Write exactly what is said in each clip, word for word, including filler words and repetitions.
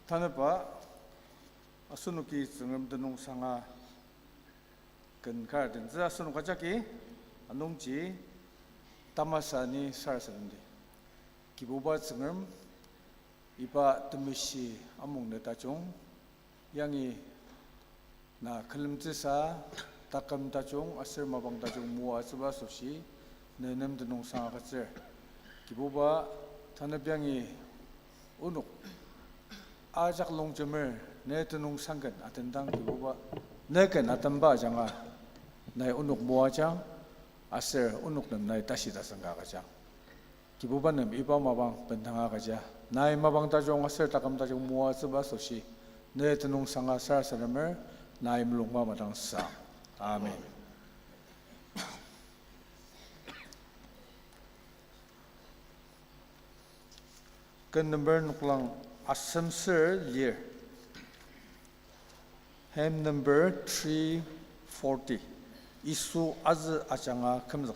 Tanüba asenoki Tsüngrem tenüngsanga ken kar den. Tsü asenok ajaki anungji tamasa ni sarasademdi. Kibuba Tsüngrem, iba temeshi amung ne tajung, yangi na külemtsüsa, taküm tajung aser mapang tajung moatsüba asoshi ne nem tenüngsang agütsür. Kibuba, tanüp yangi onok ajak longjemer ne tenüngsang ken atendang, Kibuba, ne ken atemba ajanga nai onok moajang, aser onok nem nai tashi tasüngka agüjang. Kibuba, nem iba mapang bendanga agüja, nai mapang tajung aser taküm tajung moatsüba asoshi ne tenüngsanga sarasademer, nai mulungba madangsang. Amen. Ken number noklang asemser lir. Hymn number three forty. Yisu azü ajanga kümzük.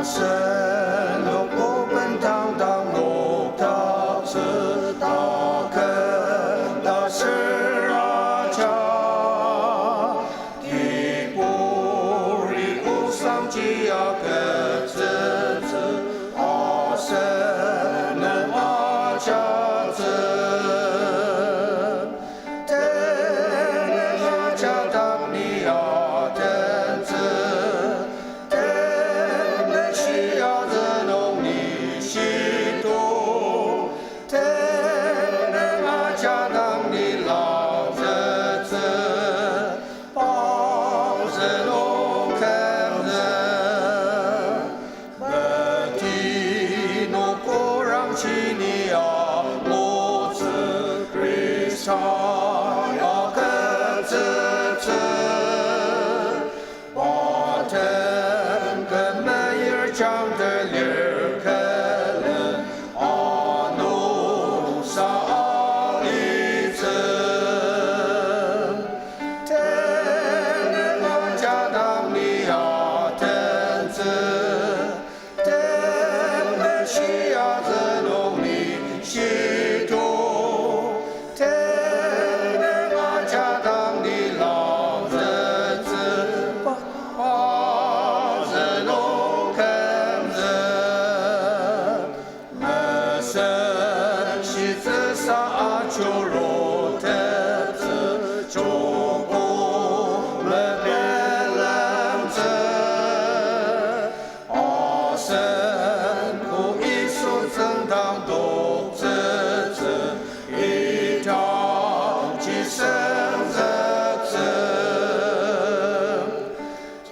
Asenok obendang dang noktaktsü, taküm ta sür aja. Kiburi osangji agütsütsü, asenok ajaktsü. Tenüng ajak dang ni atentsü, temeshi azü nung ni shitu. Tenüng ajak dang ni langzütsü, pangzü nung kümzü. Meti nung korang chini angutsü, Khrista ya kümzütsü. Patem kümeyir chang telir külen, ano sa alitsü. Tenüng ajak dang ni atentsü, temeshi azü nung ni shitu. Tenüng ajak dang ni langzütsü, pangzü nung kümzü. Mesüng shitsüsa achuru teptsü, joko mepelemtsü. Asen ko Yisu tsüngdang toktsütsü, idangji senzüktsü.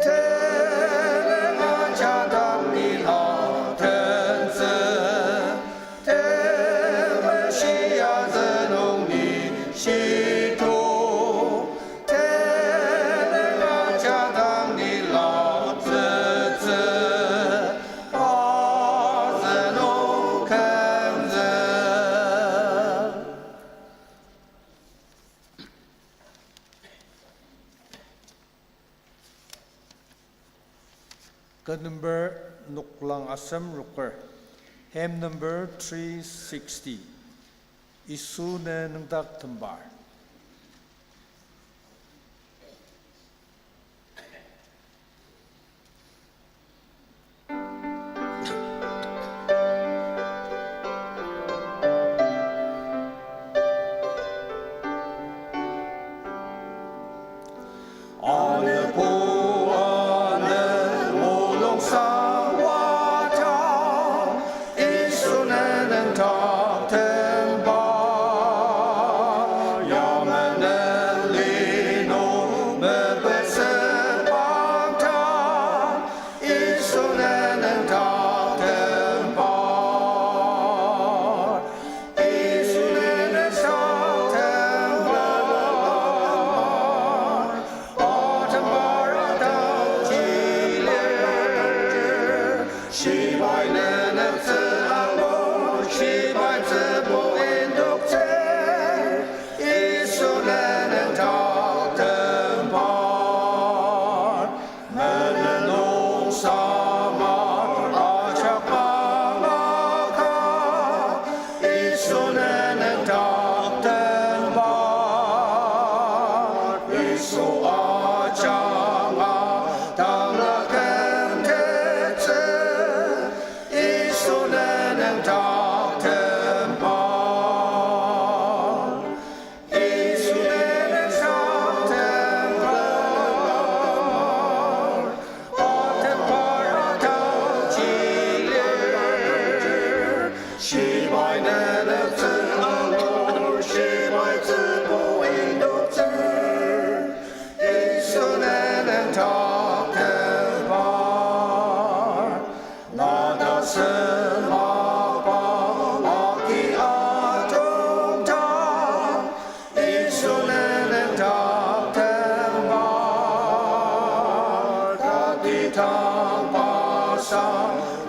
Tenüng ajak dang ni langzütsü, temeshi azü nung ni shitu. Tenüng ajak dang ni langzütsü, pangzü nung kümzü. Ken number noklang asem roker. Hymn number three sixty. Yisu ne nüngdak tembar. Anepua ne mulung sawata, Yisu ne nüngdak temba, yamai ne linung mepetsü pangta, Yisu ne nüngdak temba. Yisu ne nüngdak temba. Atembara dang chilir. Shibai ne nüktsü angur, shibai tsübo indoktsü. Yisu ne nüngdak temba.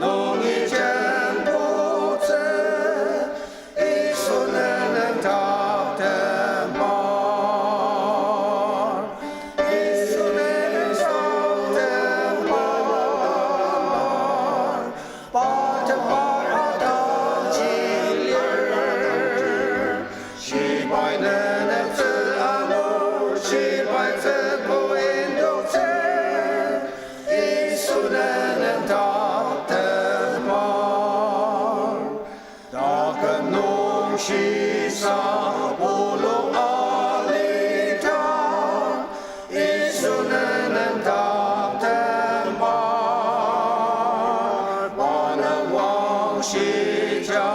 nungi jembutsü, Yisu nenen taktembar, Yisu nenen taktembar, pa tembar atangji lir. Shibai nenen tsü angur, shibai tsübu indoktsü, Yisu nenen taktembar. Taküm nung shisa pulu alita, Yisu nenen taktembar. Panang wangshija,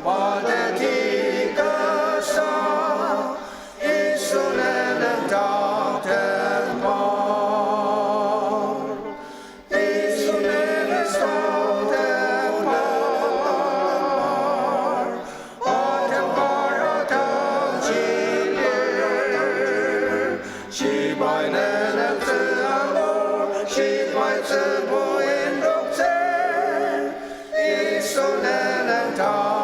pa teti kasa, Yisu nenen taktembar. Yisu nenen taktembar, pa tembar atangji lir. Shibai nenen tsü angur, shibai tsübu indoktsü, Yisu nenen taktembar.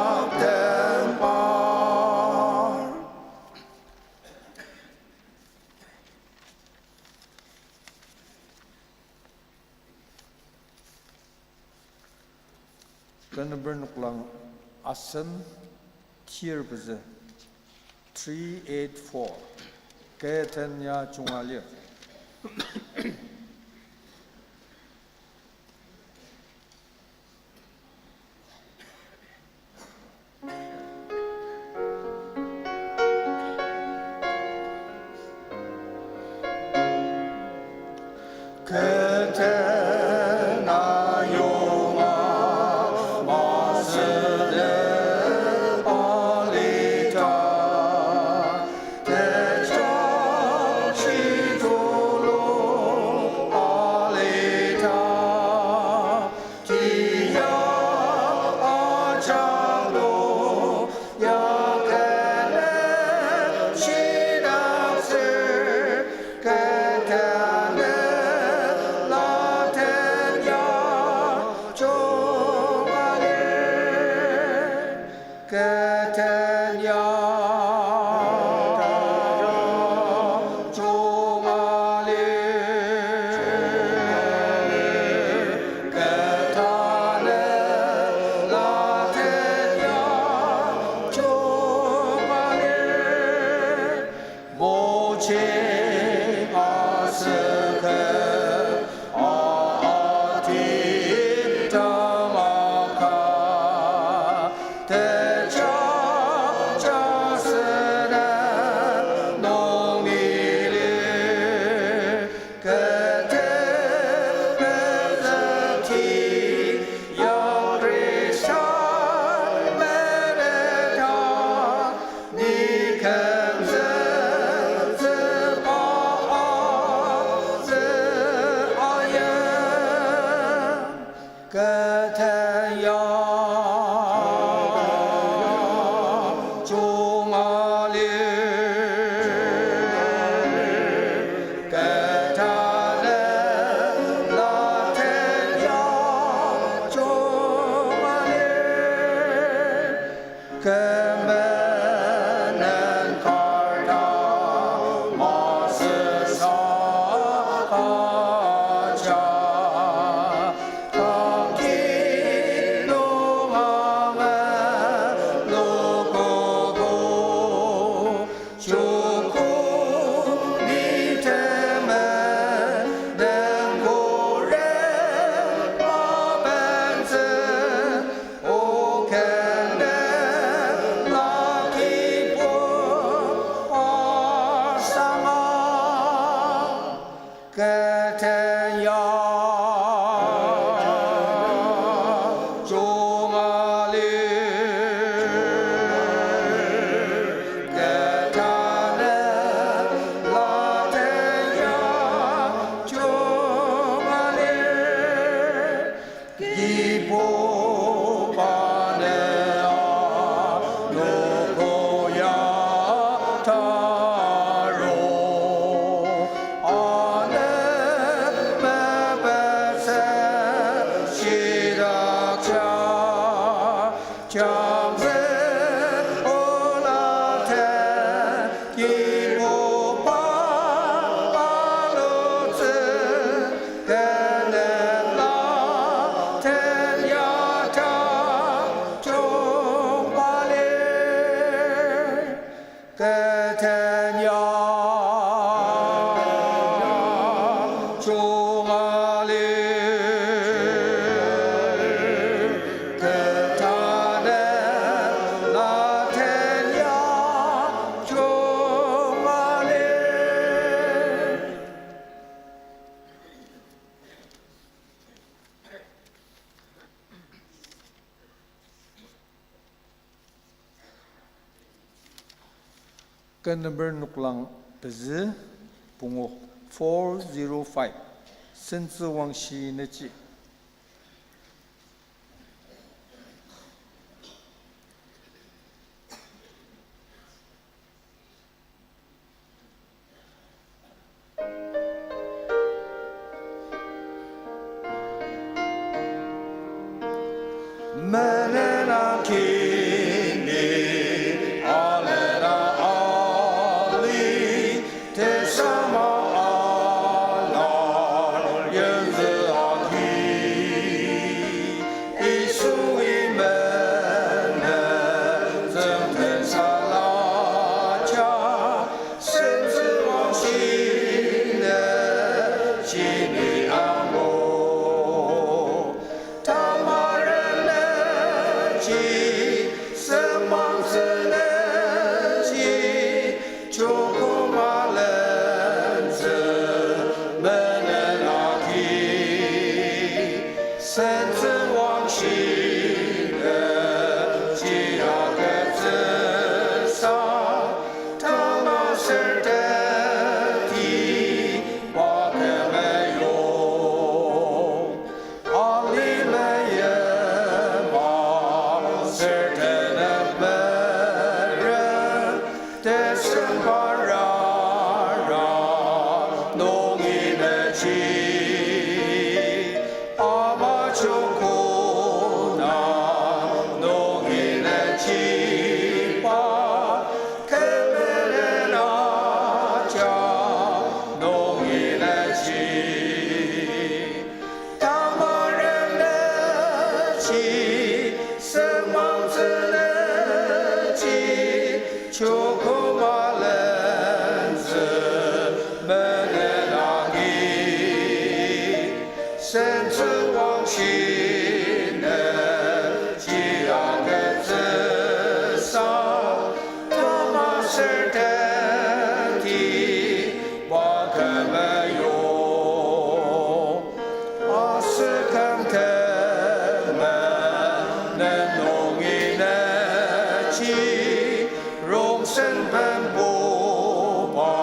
Kü number noklang asen tir pezü three eight four. Kü tenya junga lir. Kü tena yonga masüde palita, tejashi tulu palita. Tia ajalo ya kene shidaksür, ketene laten ya chunga lir. Keten ya chunga lir, ketane laten ya chunga lir. Mochi asüka atimtamaka, teja jasena nungi lir, kete pezükti ya Khrista meneta. Ni kümzüktsüba azü aya, keten ya chunga lir, ketane laten ya chunga lir. Kümenen karta masü saka ja, kangki Ken number noklang pezü pungu, four zero five, Sentsü Wangshi Neji. Menena kini alena ali, tesama alar yenzü aki. Yisui menen zemten salaja, Sentsü Wangshi Neji ni angu. Tamaren Neji, Sengmangtsü Neji, Chokoma Lentsü menen aki, Sentsü Wangshi Neji agütsüsa, tamaser teti pa kümeyong. Alima yama sertenem meren, tesem parara nungi neji. Ama chokona nungi neji pa, kemenen aja nungi neji. Tamaren Neji, Sengmangtsü Neji, Chokoma Lentsü menen aki, Sentsü Wangshi Neji agütsüsa, tamaser teti pa kümeyong. Aser kümtemenen nungi neji, rongsen benbuba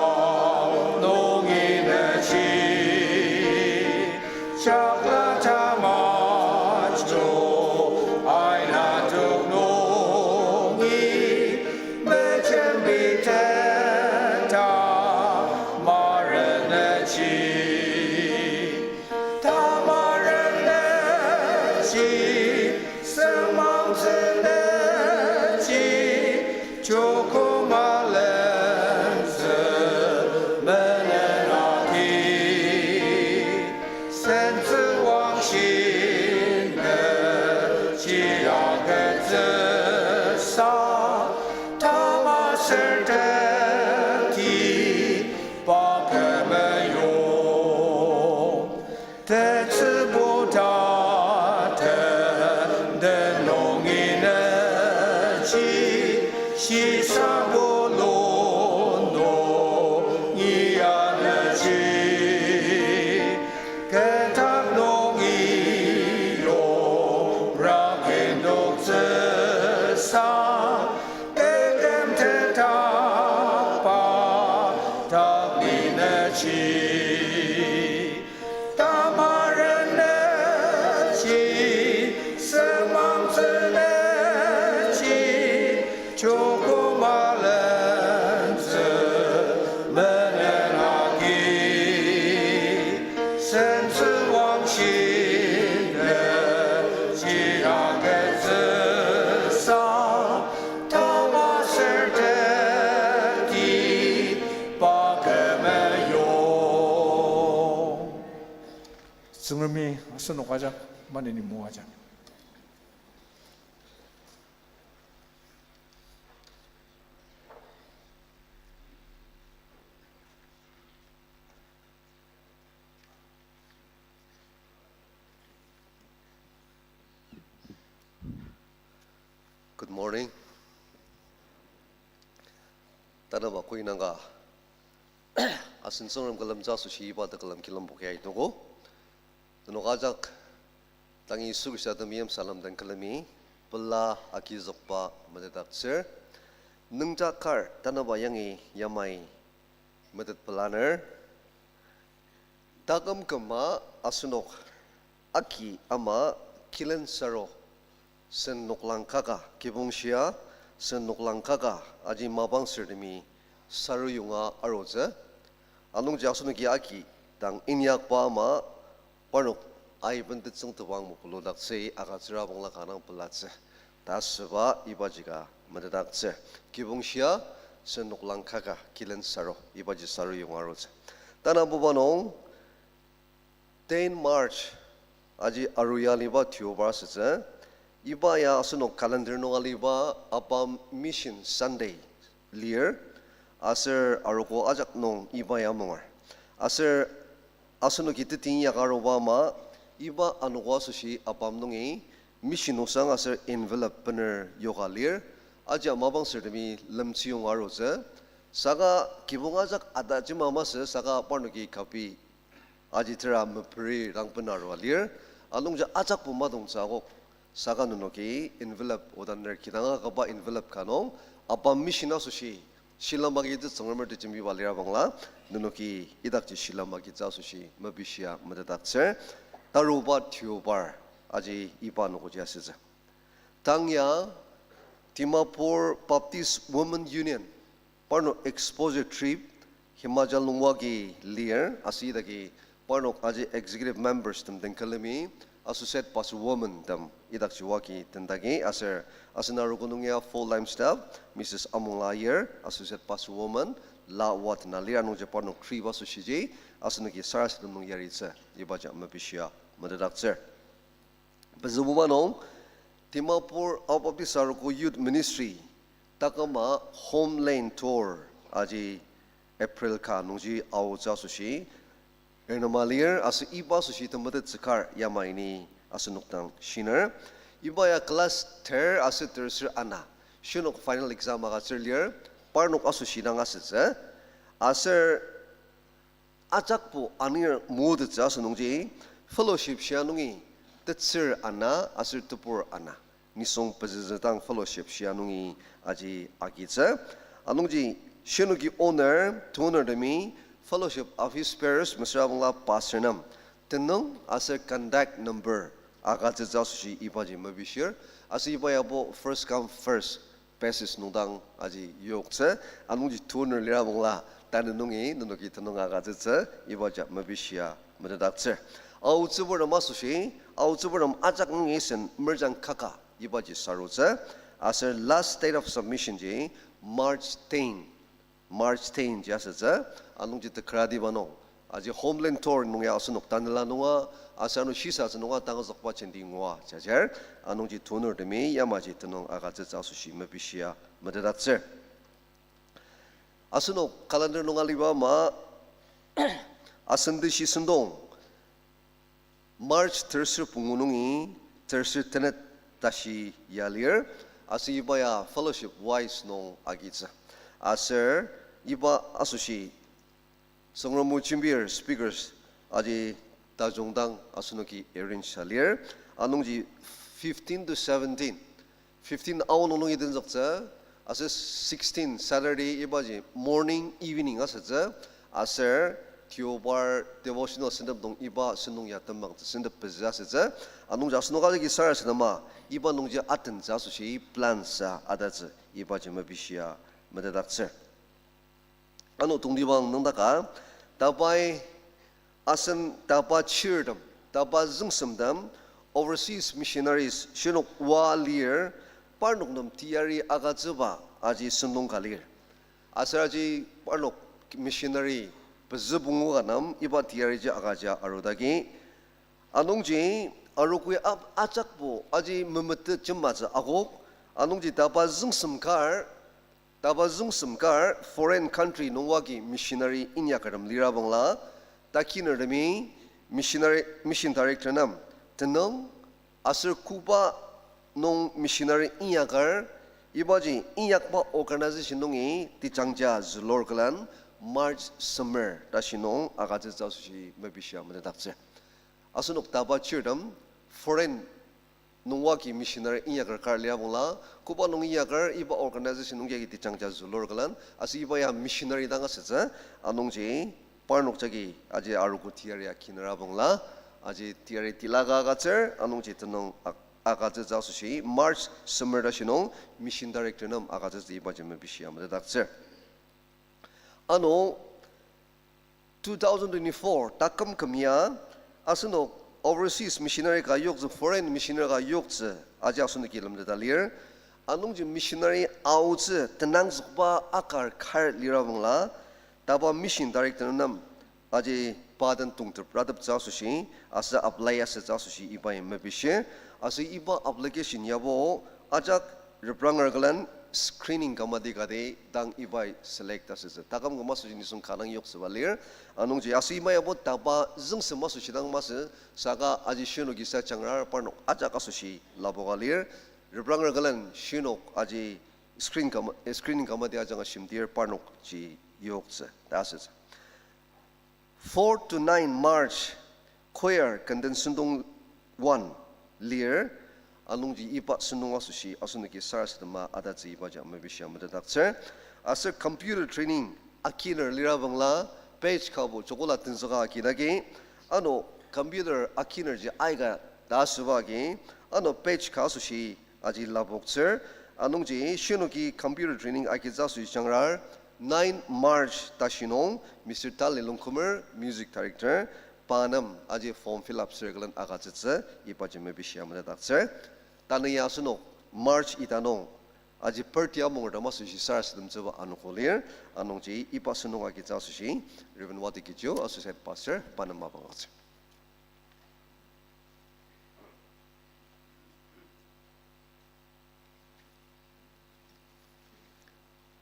nungi neji. Chakla tamajung aina tok nungi, mejembi teta tamaren neji. Tamaren Neji, Sengmangtsü Neji, Chokoma Lentsü menen aki, Sentsü Wangshi Neji agütsüsa, tamaser teti pa kümeyong. Tetsübu taten den nungi neji, shisabo lun nungi ya neji. Ketak nungi yong rakendoktsüsa, ketem tetakba tak ni neji. Tamaren Neji, Sengmangtsü Neji, Chokoma Lentsü menen aki, Sentsü Wangshi Neji agütsüsa, tamaser teti pa kümeyong. Tsüngremi asenok ajak maneni moajang. Good morning. Tanaba koinangka asen Tsüngrem külemtsü asoshi iba tekülem kilembo kia itogo. Nenok ajak tangi Yisu Khrista temeim salem den külemi pela agizükba metetdaktsür. Nüngdak kar tanaba yangi yamai metet pelaner. Taküm küma asenok aki ama kilen saru sen noklang kaka, kibong shia sen noklang kaka aji mapang sürtemi saru yonga arutsü. Anungji asenoki aki dang inyakba ama parnok aiben tetsüng tebang mokulu daktsü agütsüra bangla kanga pelatsü. Ta asüba ibaji ka metetdaktsü. Kibong shia sen noklang kaka kilen saru ibaji saru yonga arutsü. Tanabuba nung ten March aji aruya aliba Deobar asütsü. Iba ya asenok calendar nung aliba ABAM Mission Sunday lir. Aser arogo ajak nung iba ya munger. Aser asenoki teti inyaka aruba ama, iba anogo asoshi ABAM nungi mission osang aser envelope bener yoka lir. Ajia mapang sürtemi lemtsü yonga arutsü. Saka kibong ajak adajima masü saka parnoki copy aji tera meperi dang bena arua lir. Anungji ajakbo madongtsü akok. Saka nenoki envelope oda ner kidang akaba envelope ka nung ABAM Mission asoshi shilem agitsü Tsüngremer tejembiba lira bangla, nenoki idakji shilem agitsü asoshi mepishia metetdaktsür. Taruba Deobar aji iba anogoji asütsü. Tang ya Dimapur Baptist Women Union parnok exposure trip Himachal nung oa agi lir, aser idaki parnok aji executive members tem den külemi, associate pastor woman tem idakji oa agi tendagi aser, asen arogo nung ya full time staff Mrs Amongla Aier, associate pastor woman, la oa tena lir. Anungji parnok trip asoshiji asenoki sarasadem nung yaritsü ibaji mepishia metetdaktsür. Pezübuba nung, Dimapur Ao Baptist Arogo Youth Ministry taküma Homeland Tour aji April ka nungji aotsü asoshi renema lir, aser iba asoshi temetettsü kar yamai ni asenok dang shiner. Iba ya class ter aser terser ana, shinok final exam agütsür lir, parnok asoshi dang asütsü. Aser ajakbo anir motettsü asünungji, fellowship shia nungi tetsür ana aser tebur ana nisung pezüzü dang fellowship shia nungi aji agitsü. Anungji shinoki owner, toner temi fellowship office bearers mesüra bangla pastor nem tenüng aser contact number agütsütsü asoshi ibaji mepishir. Aser iba yabo first come first basis nung dang aji yoktsü. Anungji toner lira bangla tanü nungi nenoki tenüng agütsütsü ibaji mepishia metetdaktsür. Aotsüburtem asoshi, aotsüburtem ajak nungi sen merjang kaka ibaji sarutsü. Aser last date of submission ji March ten, March ten ji asütsü. Anungji tekratiba nung aji Homeland Tour nung ya asenok tanela nunga, aser ano shisatsü nunga tangazükba jenti ngua jajar. Anungji toner temi yamaji tenüng agütsütsü asoshi mepishia metetdaktsür. Asenok calendar nung aliba ama, asen tashi sentong March terser pungu nungi terser tenet tashi ya lir, aser iba ya fellowship wise nung agitsü. Aser iba asoshi Tsüngrem o jembir speakers aji tajung dang asenoki arrange sa lir. Anungji fifteen to seventeen, fifteen aonung nungi tenzüktsü, aser sixteen Saturday ibaji morning evening asütsü, aser Deobar devotional sentep nung iba sentong ya tembangtsü sentep pezü asütsü. Anungji asenok ajaki sarasadema iba nungji atentsü asoshi plan sa atatsü ibaji mepishia metetdaktsür. Ano tongtibang nüngdaka, tabai asen taba chirtem, taba züngsemtem, overseas missionaries shinok oa lir, parnok nem teyari agütsüba aji sentong ka lir. Aser aji parnok missionary pezü pungu ka nem iba teyariji agüja arudagi. Anungji arogoi ap- ajakbo aji memetet jembatsü akok, anungji taba züngsem kar, taba züngsem kar foreign country nung oa agi missionary inyakertem lira bangla, takinertemi missionary, mission director nem tenüng aser koba nung missionary inyaker, ibaji inyakba organization nungi tejangja zülur külen March semer tashi nung agütsütsü asoshi mepishia metetdaktsür. Asenok taba chirtem foreign nungwaki missionary inyaker kar lia bangla, koba nung inyaker iba organization nungji agi tejangja zülur külen, aser iba ya missionary dang asütsü, anungji parnok jagi aji arogo teyari akinera bangla, aji teyari tilaka agütsür, anungji tenüng ak-, agütsütsü asoshi, March semer tashi nung mission director nem agütsütsü ibaji mepishia metetdaktsür. Ano two thousand twenty-four taküm küm ya, asenok overseas missionary ka yoktsü, foreign missionary ka yoktsü, aji asenoki lemteta lir. Anungji missionary aotsü tenangzükba akar kar lira bangla, taba mission director nem aji pa den tongtep rateptsü asoshi, aser apply asütsü asoshi ibai mepishir, aser iba application yabo ajak repranger külen screening committee ka dang ibai select asütsü. Taküm küm asoshi nisung ka dang yoktsüba lir. Anungji aser iba yabo taba züngsem asoshi dang masü, saka aji shinoki sa jangrar parnok ajak asoshi lapoka lir. Repranger külen shinok aji screen com-, screening committee ajanga shimdir parnokji yoktsü ta asütsü. Four to nine March choir kenden sentong one lir, anungji iba sentong asoshi asenoki sarasadema atatsü ibaji mepishia metetdaktsür. Aser computer training akiner lira bangla batch kabo chokola tenzüka akinagi, ano computer akinerji aika ta asüba agi, ano batch ka asoshi aji lapoktsür. Anungji shinoki computer training agitsü asoshi jangrar, nine March tashi nung Mister Tali Longkumer, music director, pa nem aji form fill up circle-en agütsütsü ibaji mepishia metetdaktsür. Tanü ya asenok March ita nung aji party amunger ta masüshi sarasademtsüba anogo lir, anungji iba sentong agitsü asoshi Reverend Wati Kijo, associate pastor, pa nem mapang agütsür.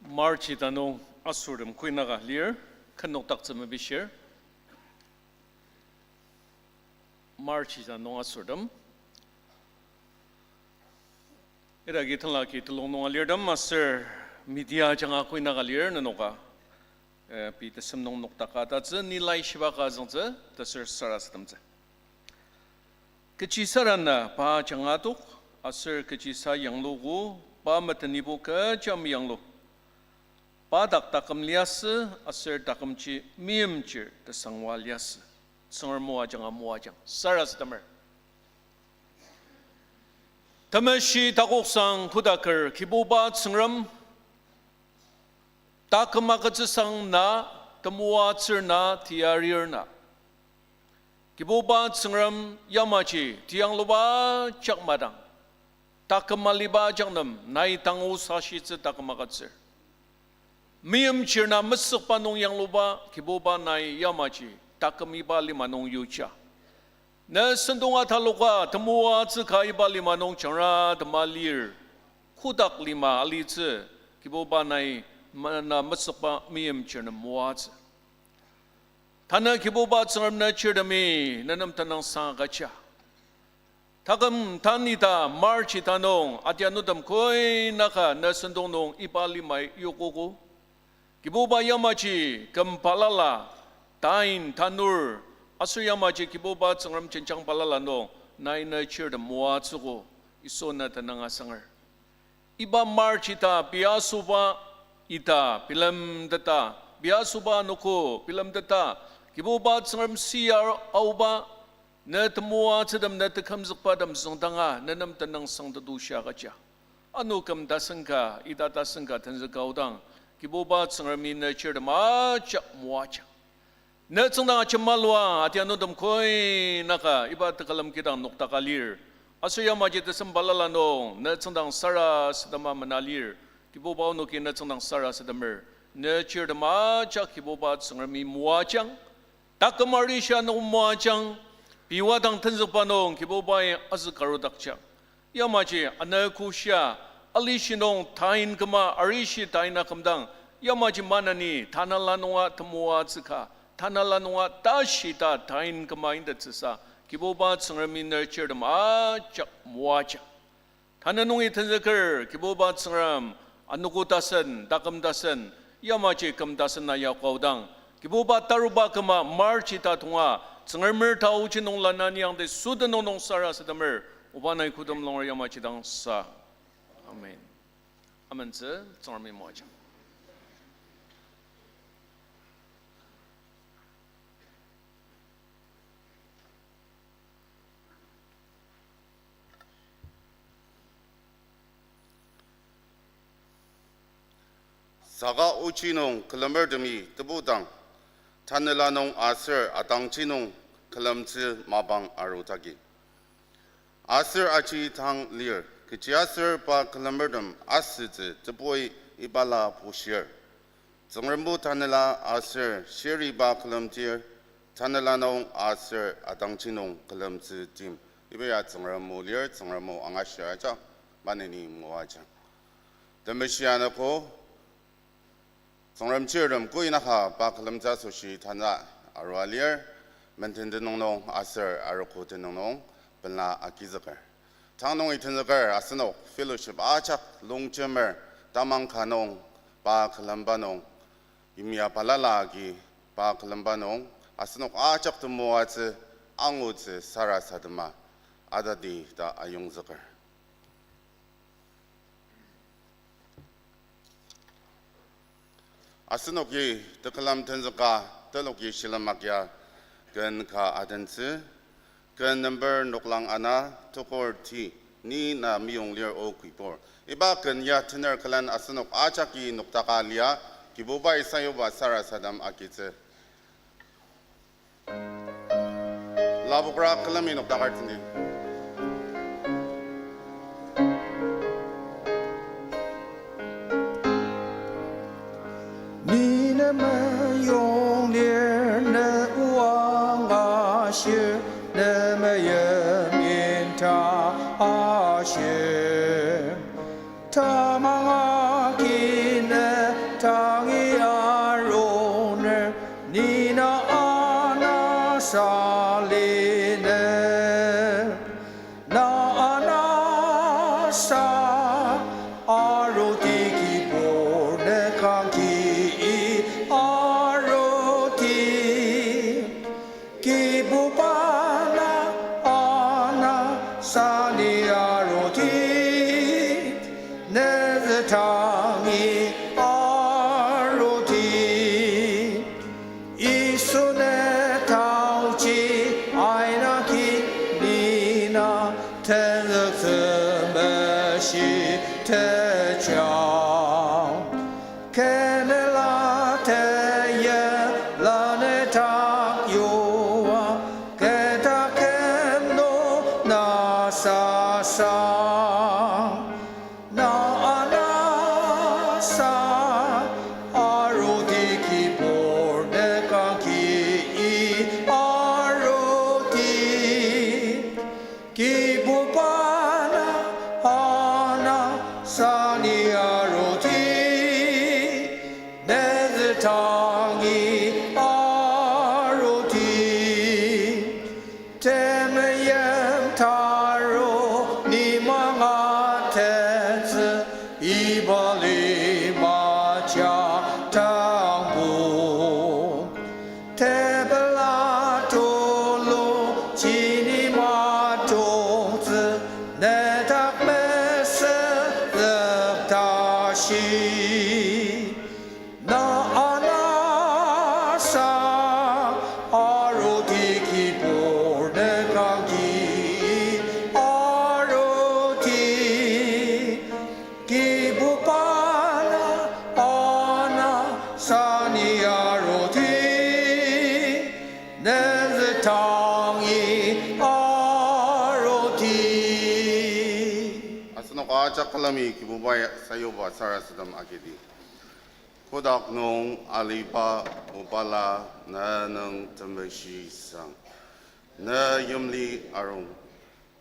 March ita nung asortem koinaka lir, ken nokdaktsü mepishir. March ita nung asortem. Idaki tenlaki telung nung alirtem aser media ajanga koinaka lir nenoka, eh, pei tesem nung nokdaka tatsü, ni laishiba ka azüngtsü, taser sarasademtsü. Kechisarana pa jangatok, aser kechisa yangluogo, pa metenibo kecha meyanglu. Pa dak taküm liasü, aser takümji meimchir tesangwa liasü. Tsüngrem o ajanga moajang sarasademer. Temeshi takoksang kodaker Kibuba Tsüngrem, taküm agütsüsang na, temoatsür na, teyarir na. Kibuba Tsüngrem yamaji teyangluba jak madang, taküm aliba jak nem nai tangu sashitsü taküm agütsür. Meimchir na mesükba nung yangluba Kibuba nai yamaji taküm iba lima nung yuja. Ne sentong ataloka temoatsü ka iba lima nung jangra tema lir. Kodak lima alitsü Kibuba nai ma-, na mesükba meimchir nem moatsü. Tanü Kibuba Tsüngrem ne chirtemi ne nem tenüngsang agüja. Taküm tanü ita March ita nung adianutem koinaka ne sentong nung iba limai yokogo. Kibuba yamaji küm balala, tain tanur, aser yamaji Kibuba Tsüngrem jenjang balala nung nai ne chirtem moatsüogo, Yisu na tenüng asanger. Iba March ita pei asoba ita bilemteta, pei asoba anogo bilemteta, Kibuba Tsüngrem siyar aoba, ne temoatsütem, ne tekümzükbatem züngdanga ne nem tenüngsang tetushi agüja. Ano küm tasen ka, ita tasen ka tenzüka aodang, Kibuba Tsüngremi ne chirtem ajak moajang. Ne tsüngdang ajemalua adianutem koinaka iba tekülem kidang nokdaka lir. Aser yamaji tesem balala nung ne tsüngdang sarasadema mena lir. Kibuba onoki ne tsüngdang sarasademer. Ne chirtem ajak Kibuba Tsüngremi moajang. Taküm arishi nung moajang, pei wadang tenzükba nung Kibubai azü karudakjang. Yamaji anogo shia, alishi nung tain küma arishi tain akümdang, yamaji maneni tanela nunga temoatsü ka, tanela nunga tashi ta tain küma intettsüsa, Kibuba Tsüngremi ne chirtem ajak moajang. Tanü nungi tenzüker Kibuba Tsüngrem anogo tasen, taküm tasen, yamaji küm tasen na yakoaodang, Kibuba taruba küma March ita tonga, Tsüngremer taoji nung lanani angti sütenüng nung sarasademer, Oba nai kodem longer yamaji dang sa. Amen. Amentsü Tsüngremi moajang. Saka ochi nung külemertemi tebudang, tanela nung aser atangji nung külemtsü mapang arudaki. Aser aji tang lir, kechiaser pa külemertem asütsü tebui ibala bushir. Tsüngrembo tanela aser shiriba külemdir, tanela nung aser atangji nung külemtsü tim. Iba ya Tsüngrem o lir, Tsüngrem o angashir ajak, maneni moajang. Temeshi anogo, Tsüngrem chirtem koinaka pa külemtsü asoshi tanü arua lir, menden tenüng nung aser arogo tenüng nung pela agizüker. Tang nungi tenzüker asenok fellowship ajak longjemer tamang ka nung pa külemba nung, yimya balala agi pa külemba nung, asenok ajak temoatsü angutsü sarasadema atati ta ayongzüker. Asenoki tekülem tenzüka teloki shilem agia ken ka adentsü, ken number noklang ana tokor ti, ni na meyong lir o kibur. Iba ken ya tener külen asenok ajaki noktaka lia, Kibubai sayuba sarasadem agitsü. Lapokra külemi noktaker tenti. Ni ne meyong lir, ne o angashir, ne meim inta ashir. Tamang agi ne tangi aruner, ni na ana saliner. Na ana sa aruti kibur ne kangki aruti. Kibuba na ana sani aruti, ne zü tangi aruti. Yisu ne taoji aina ki ni na tenzüktsü meshi tejang. Kenela teye la ne tak yua, keta ken no na sasa. Na ana sa aruti kibur ne kangki aruti. Kibuba na ana sani aruti, ne zü tangi aruti. Temeim taru ni mangatettsü, iba lima ja tangbo. Tepela tulu jini matoktsü, ne dak mesüzük tashi. Na ana sa aruti kibur ne kangki aruti. Kibuba na ana sani aruti, ne zü tangi aruti. Asenok ajak külemi Kibubai sayuba sarasadem agidi. Kotak nung aliba obala ne nüng temeshi sang, ne yimli arung.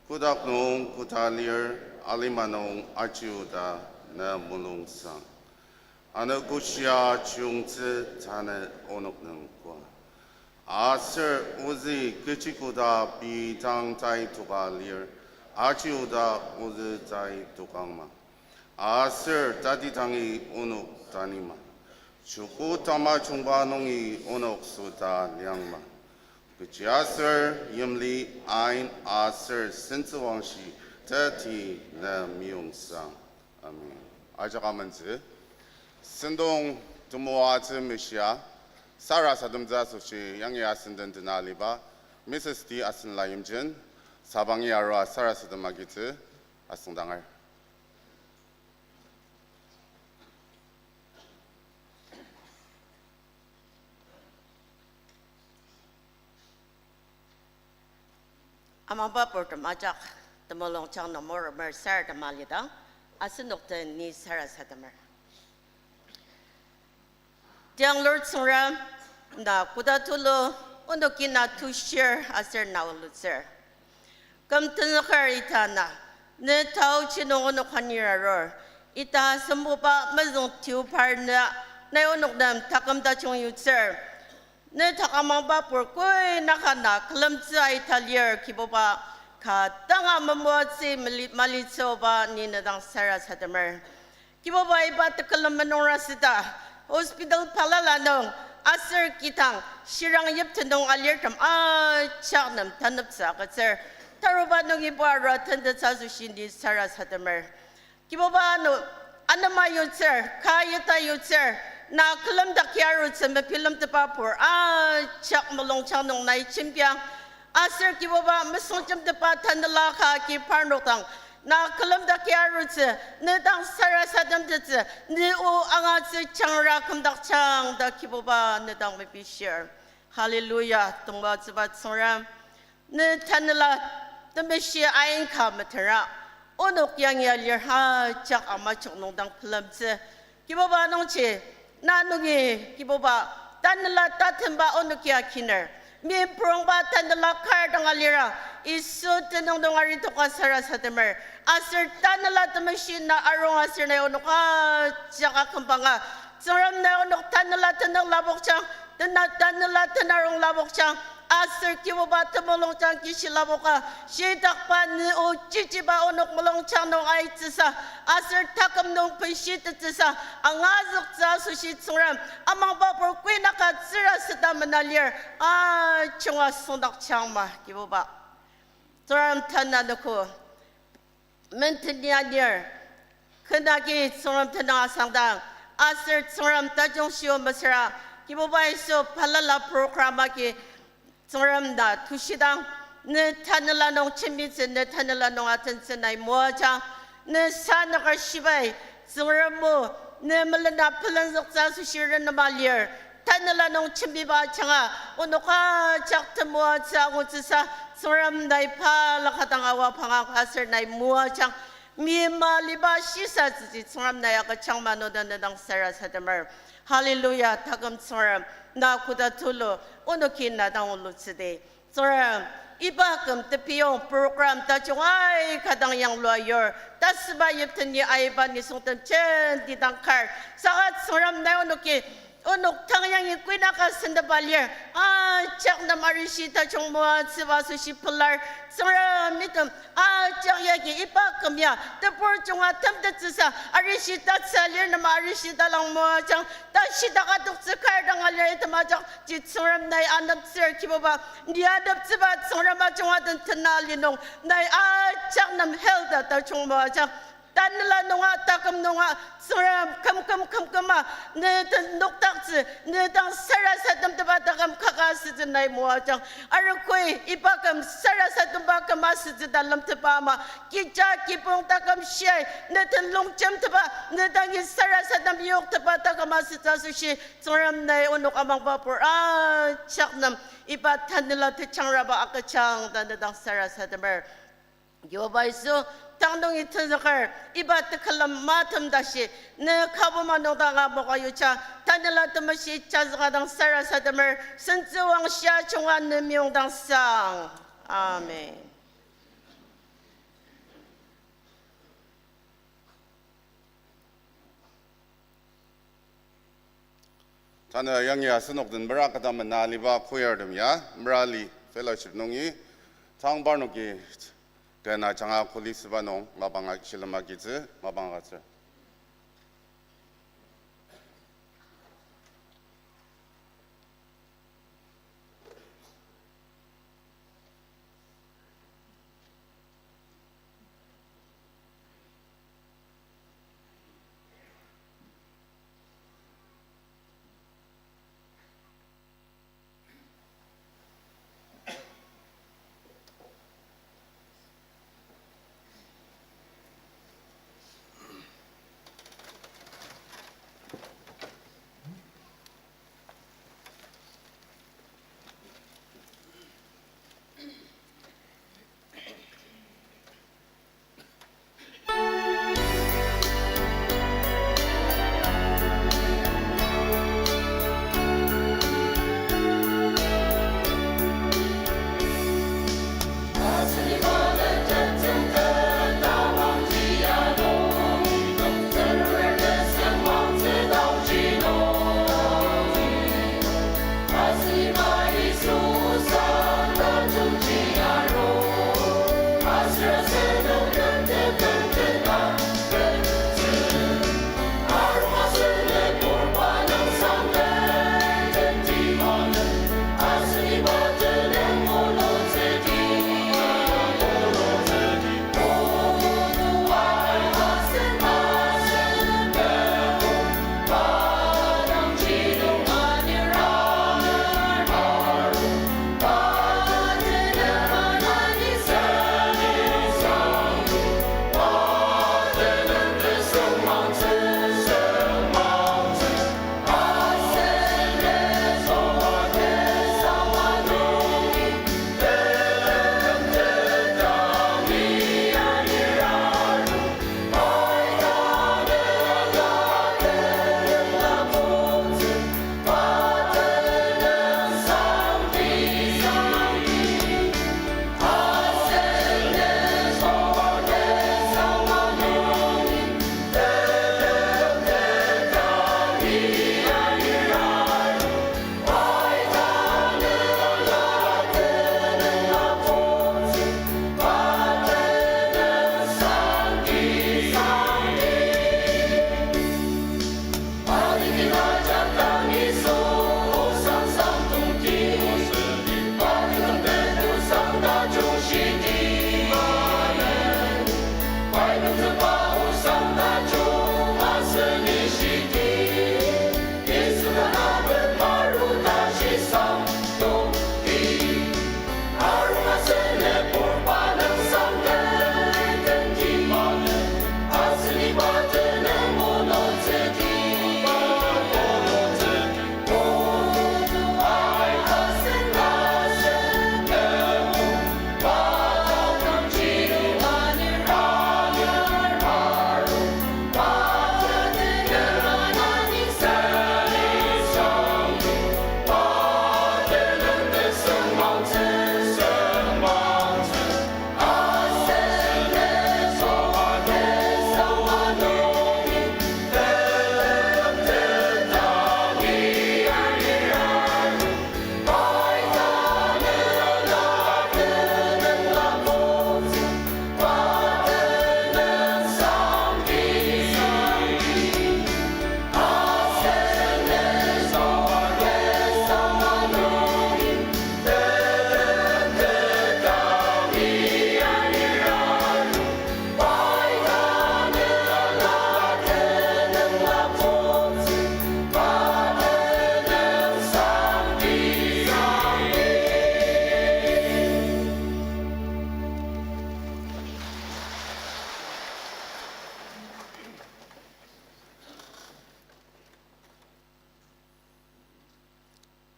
Kotak nung kota lir, alima nung aji oda ne mulung sang. Anogoshia chiyungtsü tanü onok nung koa. Aser ozü kechi koda pei dang tai toka lir, aji oda ozü tai tokangma. Aser tati dangi onok tanima. Joko tamajungba nungi onok süta liangma. Kechiaser yimli ain aser sentsüwangshi teti ne meyong sang. Amen. Ajak amentsü. Sentong temoatsü meshia, sarasademtsü asoshi yangi asenden tena aliba, Missus T. Asenla Yimchen, sabangi arua sarasadem agitsü, asüngdanger. Amangba purtem ajak temulungjang nung moremer sarasadema lidang, asenok den ni sarasademer. Tiang Lord Tsüngrem, na koda tulu, onoki na tushir aser na olutsür. Küm tenzüker ita na, ne taochi nung onok anir arur. Ita asembuba mezüng tiubar na, nai onok nem taküm tajung yutsür. Ne takamangba pur koi naka na külemtsü aita lir Kibuba, ka danga memoatsü mali-, malitsüoba ni ne dang sarasademer. Kibuba iba tekülem menungra süda, hospital balala nung, aser kidang, shirang yipten nung alirtem ajak nem taneptsü agütsür. Taruba nungi iba arua tentettsü asoshi ni sarasademer. Kibuba ano, anema yutsür, ka yita yutsür, na külemdak ya arutsü mebilemtepa pur ajak mulungjang nung nai jembiang. Aser Kibuba mesüngjemtepa tanela ka ki parnok dang, na külemdak ya arutsü, ne dang sarasademtettsü, ne o angatsü jangra kümdaktsüang ta Kibuba ne dang mepishir. Hallelujah, tongba tsüba Tsüngrem. Ne tanela temeshi ain ka metera, onok yangi alir ajak amajok nung dang pelemtsü. Kibuba nungji, na nungi, Kibuba, tanela tatenba onoki akiner. Mimprongba tanela kar dang alira, Yisu tenüng nung aritoka sarasademer. Aser tanela temeshi na arung aser nai onok ajak akümbanga. Tsüngrem nai onok tanela tenük lapokjang, tena tanela tenarong lapokjang, aser Kibuba temulungjang kishi lapoka, shitakba ne o chichiba onok mulungjang nung aitsüsa, aser taküm nung benshi tetsüsa, angazüktsü asoshi Tsüngrem, amangba pur kuinaka tsüra süta mena lir, ajunga süngdakjangma, Kibuba. Tsüngrem tanü nüko menteni anir, kenagi Tsüngrem tenüng asangdang, aser Tsüngrem tajung shio mesüra, Kibuba Yisu balala program agi Tsüngrem na tushidang, ne tanela nung jembitsü, ne tanela nung atentsü nai moajang, ne sanüker shibai, Tsüngrem o, ne melena pelenzüktsü asoshi renema lir, tanela nung jembiba ajanga, onok ajak temoatsü angutsüsa, Tsüngrem nai balaka dang awa pangang aser nai moajang, mima liba shisatsüji Tsüngrem nai agüjang mano ta ne dang sarasademer. Hallelujah, taküm Tsüngrem, na koda tulu, onoki na dang olutsüdi. Tsüngrem, iba küm tepiyong program tajung aika dang yanglua yur, tasüba yipteni aiba nisungtem jenti dang kar. Saka Tsüngrem nai onoki, onok tang yangi kuinaka sentepa lir, ajak nem arishi tajung moatsüba asoshi pelar. Tsüngrem item ajak yagi iba küm ya tebur junga temtettsüsa arishi tatsü lir nem arishi talang moajang, tashidak adoktsü kar dang alir item ajakji Tsüngrem nai aneptsür Kibuba, ni aneptsüba Tsüngrem ajunga den tena li nung nai ajak nem health ta tajung moajang. Tanela nunga, taküm nunga, Tsüngrem kümküm kümküma, ne den nokdaktsü, ne dang sarasademteba taküm kaka asütsü nai moajang. Arogoi iba küm sarasademba küm asütsü ta lemtepa ama, kija kibong taküm shiai, ne den longjemteba, ne dangi sarasadem yokteba taküm asütsü asoshi, Tsüngrem nai onok amangba pur ajak nem, iba tanela tejangraba agüjang ta ne dang sarasademer. Kibuba Yisu, tang nungi tenzüker, iba tekülem matem tashi, ne kabuma nung dang amoka yuja, tanela temeshi jazüka dang sarasademer, sentsüwangshia junga ne meyong dang sang. Amen. Tanü yangi asenok den mera kata mena aliba choirtem ya, mera ali fellowship nungi, tang parnoki kena janga kuli süba nung, mapang a-, shilem agitsü, mapang agütsür.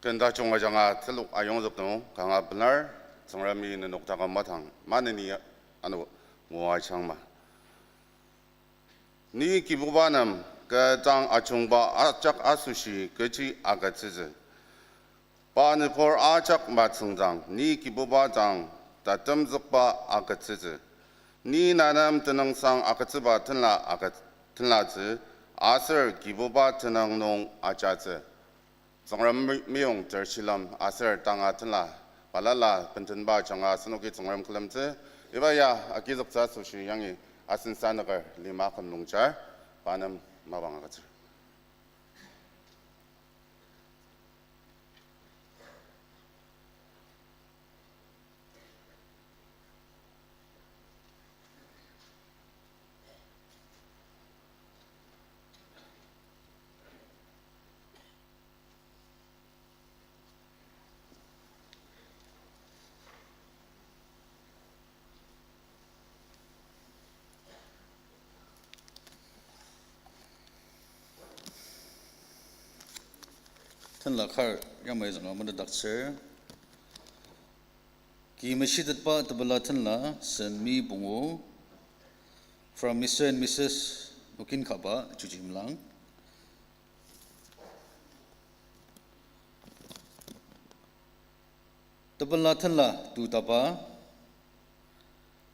Ken tajung ajanga telok ayongzük nung kanga pelar, Tsüngremi nenok taküm matang maneni ano moajangma. Ni Kibuba nem kü dang ajungba ajak asoshi kechi agütsütsü. Pa nübur ajak matsüngdang, ni Kibuba dang tatemzükba agütsütsü. Ni nanem tenüngsang agütsüba tenla agüt-, tenlatsü, aser Kibuba tenüng nung ajatsü. Tsüngrem me-, meyong ter shilem aser tanga tenla balala bentenba ajanga asenoki Tsüngrem külemtsü. Iba ya agizüktsü asoshi yangi asen sanüker lima küm nungjar, pa nem mapang agütsür. Tenla kar yamai zünga metetdaktsür. Ki meshitetba tepela tenla sen mi pungu, from Mister and Missus Nukin Kaba, Chujimlang. Tepela tenla tutaba,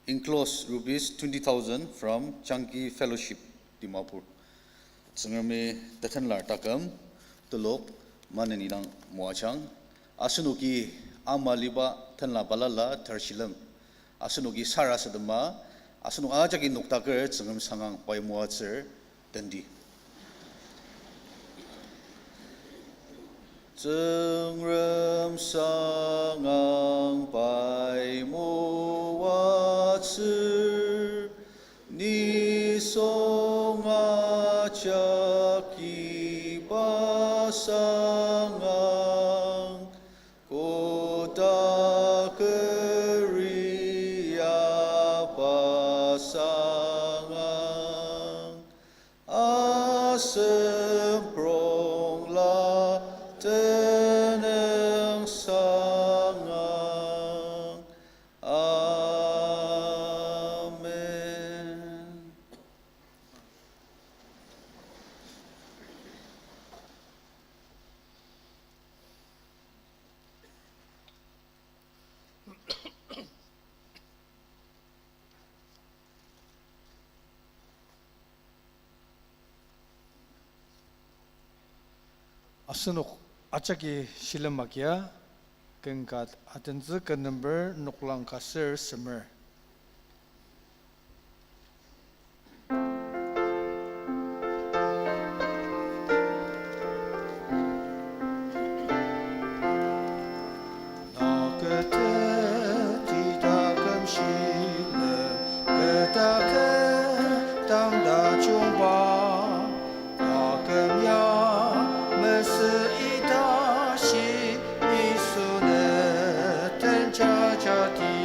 enclosed rupees twenty thousand from Changki Fellowship, Dimapur. Tsüngremi tetenlar taküm telok maneni dang moajang. Asenoki ama liba tenla balala ter shilem asenoki sarasadema, asenok ajaki noktaker Tsüngrem sangang pai moatsür tendi. Tsüngrem sangang pai moatsür, nisung ajak iba sangang, koda keri apa sangang, asemprongla tenüng sangang. Amen. Asenok ajaki shilem agia, ken ka atentsü ken number noklang ka ser semer. Na kü teti taküm shilem, kü taküm dang tajungba, taküm ya mesü ita shi Yisu ne tenjajati.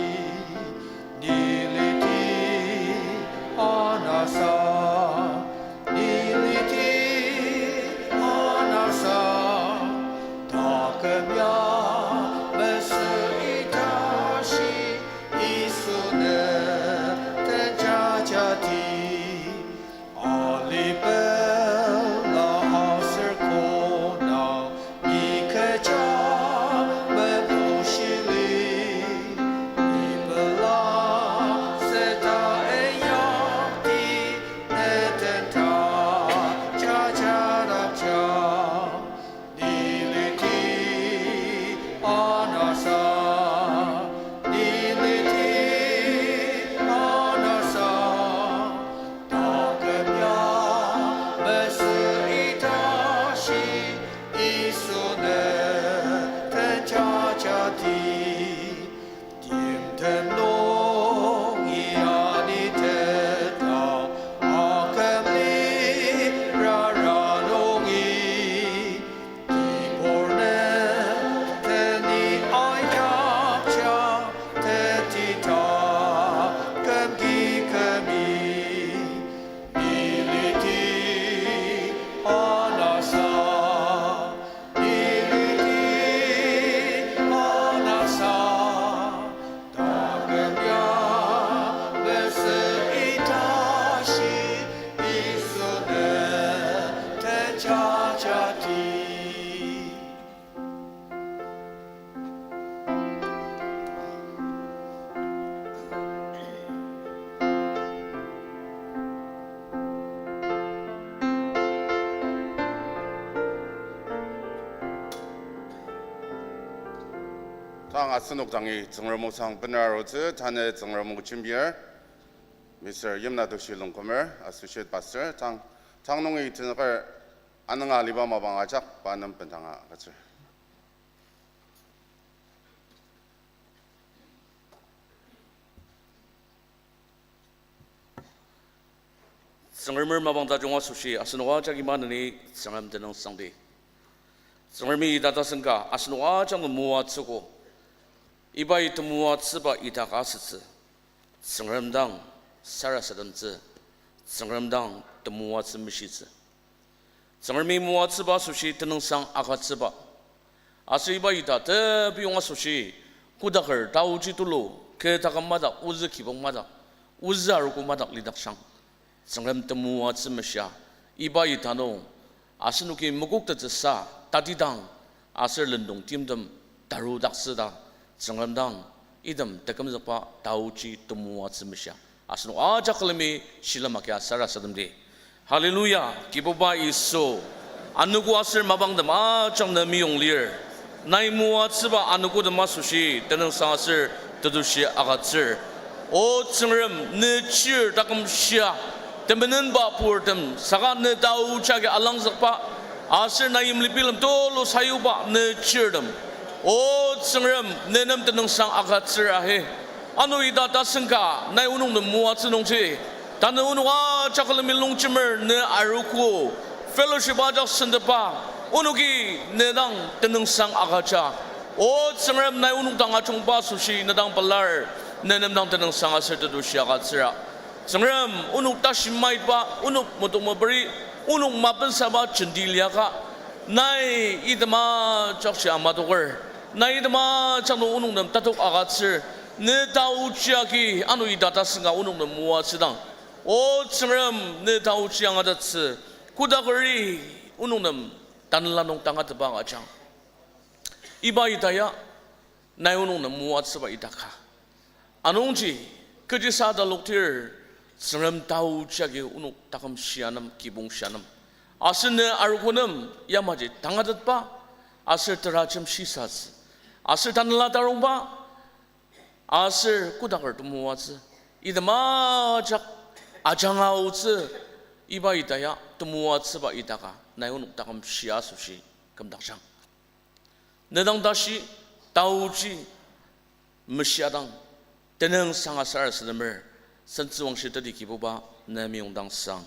Tang asenok dangi Tsüngrem osang bener arutsü, tanü Tsüngrem o jembir, Mister Yimnatoshi Longkumer, Associate Pastor, tang, tang nungi tenzüker anünga aliba mapang ajak pa nem bendanga agütsür. Tsüngremer mapang tajung asoshi asenok ajaki maneni Tsüngrem tenüngsangdi. Tsüngremi ita tasen ka asenok ajak nem moatsüogo. Ibai temoatsüba ita ka asütsü. Tsüngrem dang sarasademtsü. Tsüngrem dang temoatsü meshitsü. Tsüngremi moatsüba asoshi tenüngsang agütsüba. Aser iba ita tepiyong asoshi, kodaker taoji tulu, kü taküm madak, ozü kibong madak, ozü arogo madak lidakjang. Tsüngrem temoatsü meshia, iba ita nung, asenoki mokoktettsüsa, tatidang, aser lendong timtem, tarudaktsü ta, Tsüngrem dang, item tekümzükba taoji temoatsü meshia. Asenok ajak külemi shilem agia sarasademdi. Hallelujah, Kibuba Yisu. Anogo aser mapangtem ajak ne meyong lir. Nai moatsüba anogotem asoshi tenüngsang aser tetushi agütsür. O Tsüngrem, ne chir taküm shia, temenenba purtem saka ne taoji agi alangzükba, aser nai yimli bilem tulu sayuba ne chirtem. O Tsüngrem, ne nem tenüngsang agütsür ahe. Ano ita tasen ka nai onok nem moatsü nungji, tanü onok ajak külemi longjemer ne arogo, fellowship ajak sentepa, onoki ne dang tenüngsang agüja. O Tsüngrem, nai onok dang ajungba asoshi ne dang pelar, ne nem dang tenüngsang aser tetushi agütsüra. Tsüngrem, onok tashi maitba, onok metok meperi, onok mapensaba jenti liaka, nai item ajakji amatoker, nai item ajak nung onok nem tatok agütsür, ne taoji agi ano ita tasen ka onok nem moatsüdang. O Tsüngrem, ne taoji angatettsü, kodakeri onok nem tanela nung tangatetba agüjang. Iba ita ya, nai onok nem moatsüba ita ka. Anungji, kechisa taloktir, Tsüngrem taoji agi onok taküm shia nem, kibong shia nem, aser ne arogo nem yamaji tangatetba, aser terajem shisatsü, aser tanela tarongba, aser kodaker temoatsü, item ajak ajanga aotsü, iba ita ya temoatsüba ita ka nai onok taküm shia asoshi kümdakjang. Ne dang tashi, taoji, meshiadang, tenüngsang aser sarasademer, sentsüwangshi teti Kibuba, ne meyongdang sang.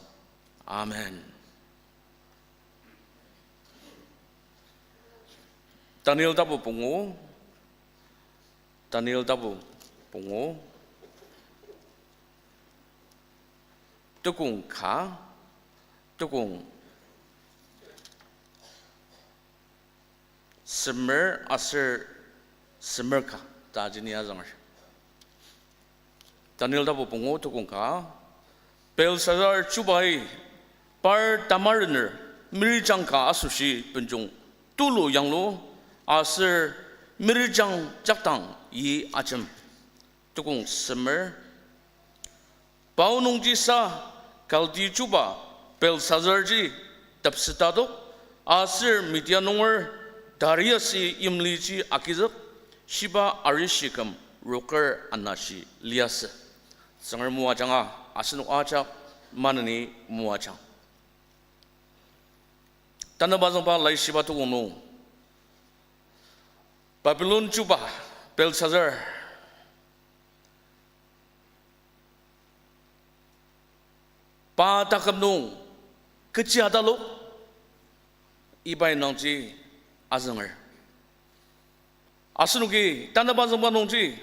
Amen. Daniel tapu pungu, Daniel tapu pungu, tukong ka, tukong semer aser semer ka ta jini azünger. Daniel tapu pungu tukong ka, Belshazzar chubai par tamarener mirijang ka asoshi benjong tulu yanglu, aser mirijang jakdang yi ajem. Tukong semer. Pao nungji sa Kaldi chuba Belshazzarji tepset adok, aser Media nunger Dariusi yimliji agizük, shiba arishi küm roker anashi liasü. Tsüngrem moajanga asenok ajak maneni moajang. Tanü bazüngba laishiba tukong nung, Babilon chuba Belshazzar, pa taküm nung kechi atalok, ibai nungji azünger. Asenoki tanü bazüngba nungji,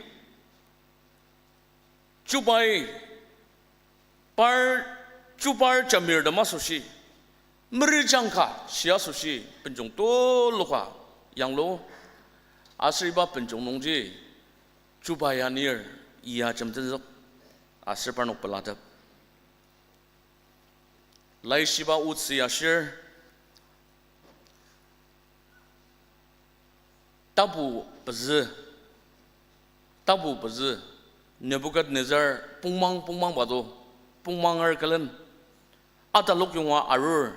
chubai par, chupar jamirtem asoshi, mirijang ka shi asoshi benjong tuluka yanglu, aser iba benjong nungji chubai anir ya jemtenzük aser parnok pelatep. Laishiba otsü ashir, tapu pezü, tapu pezü, Nebukadnezar pongmang pongmangba to, pongmanger külen, atalok yonga arur,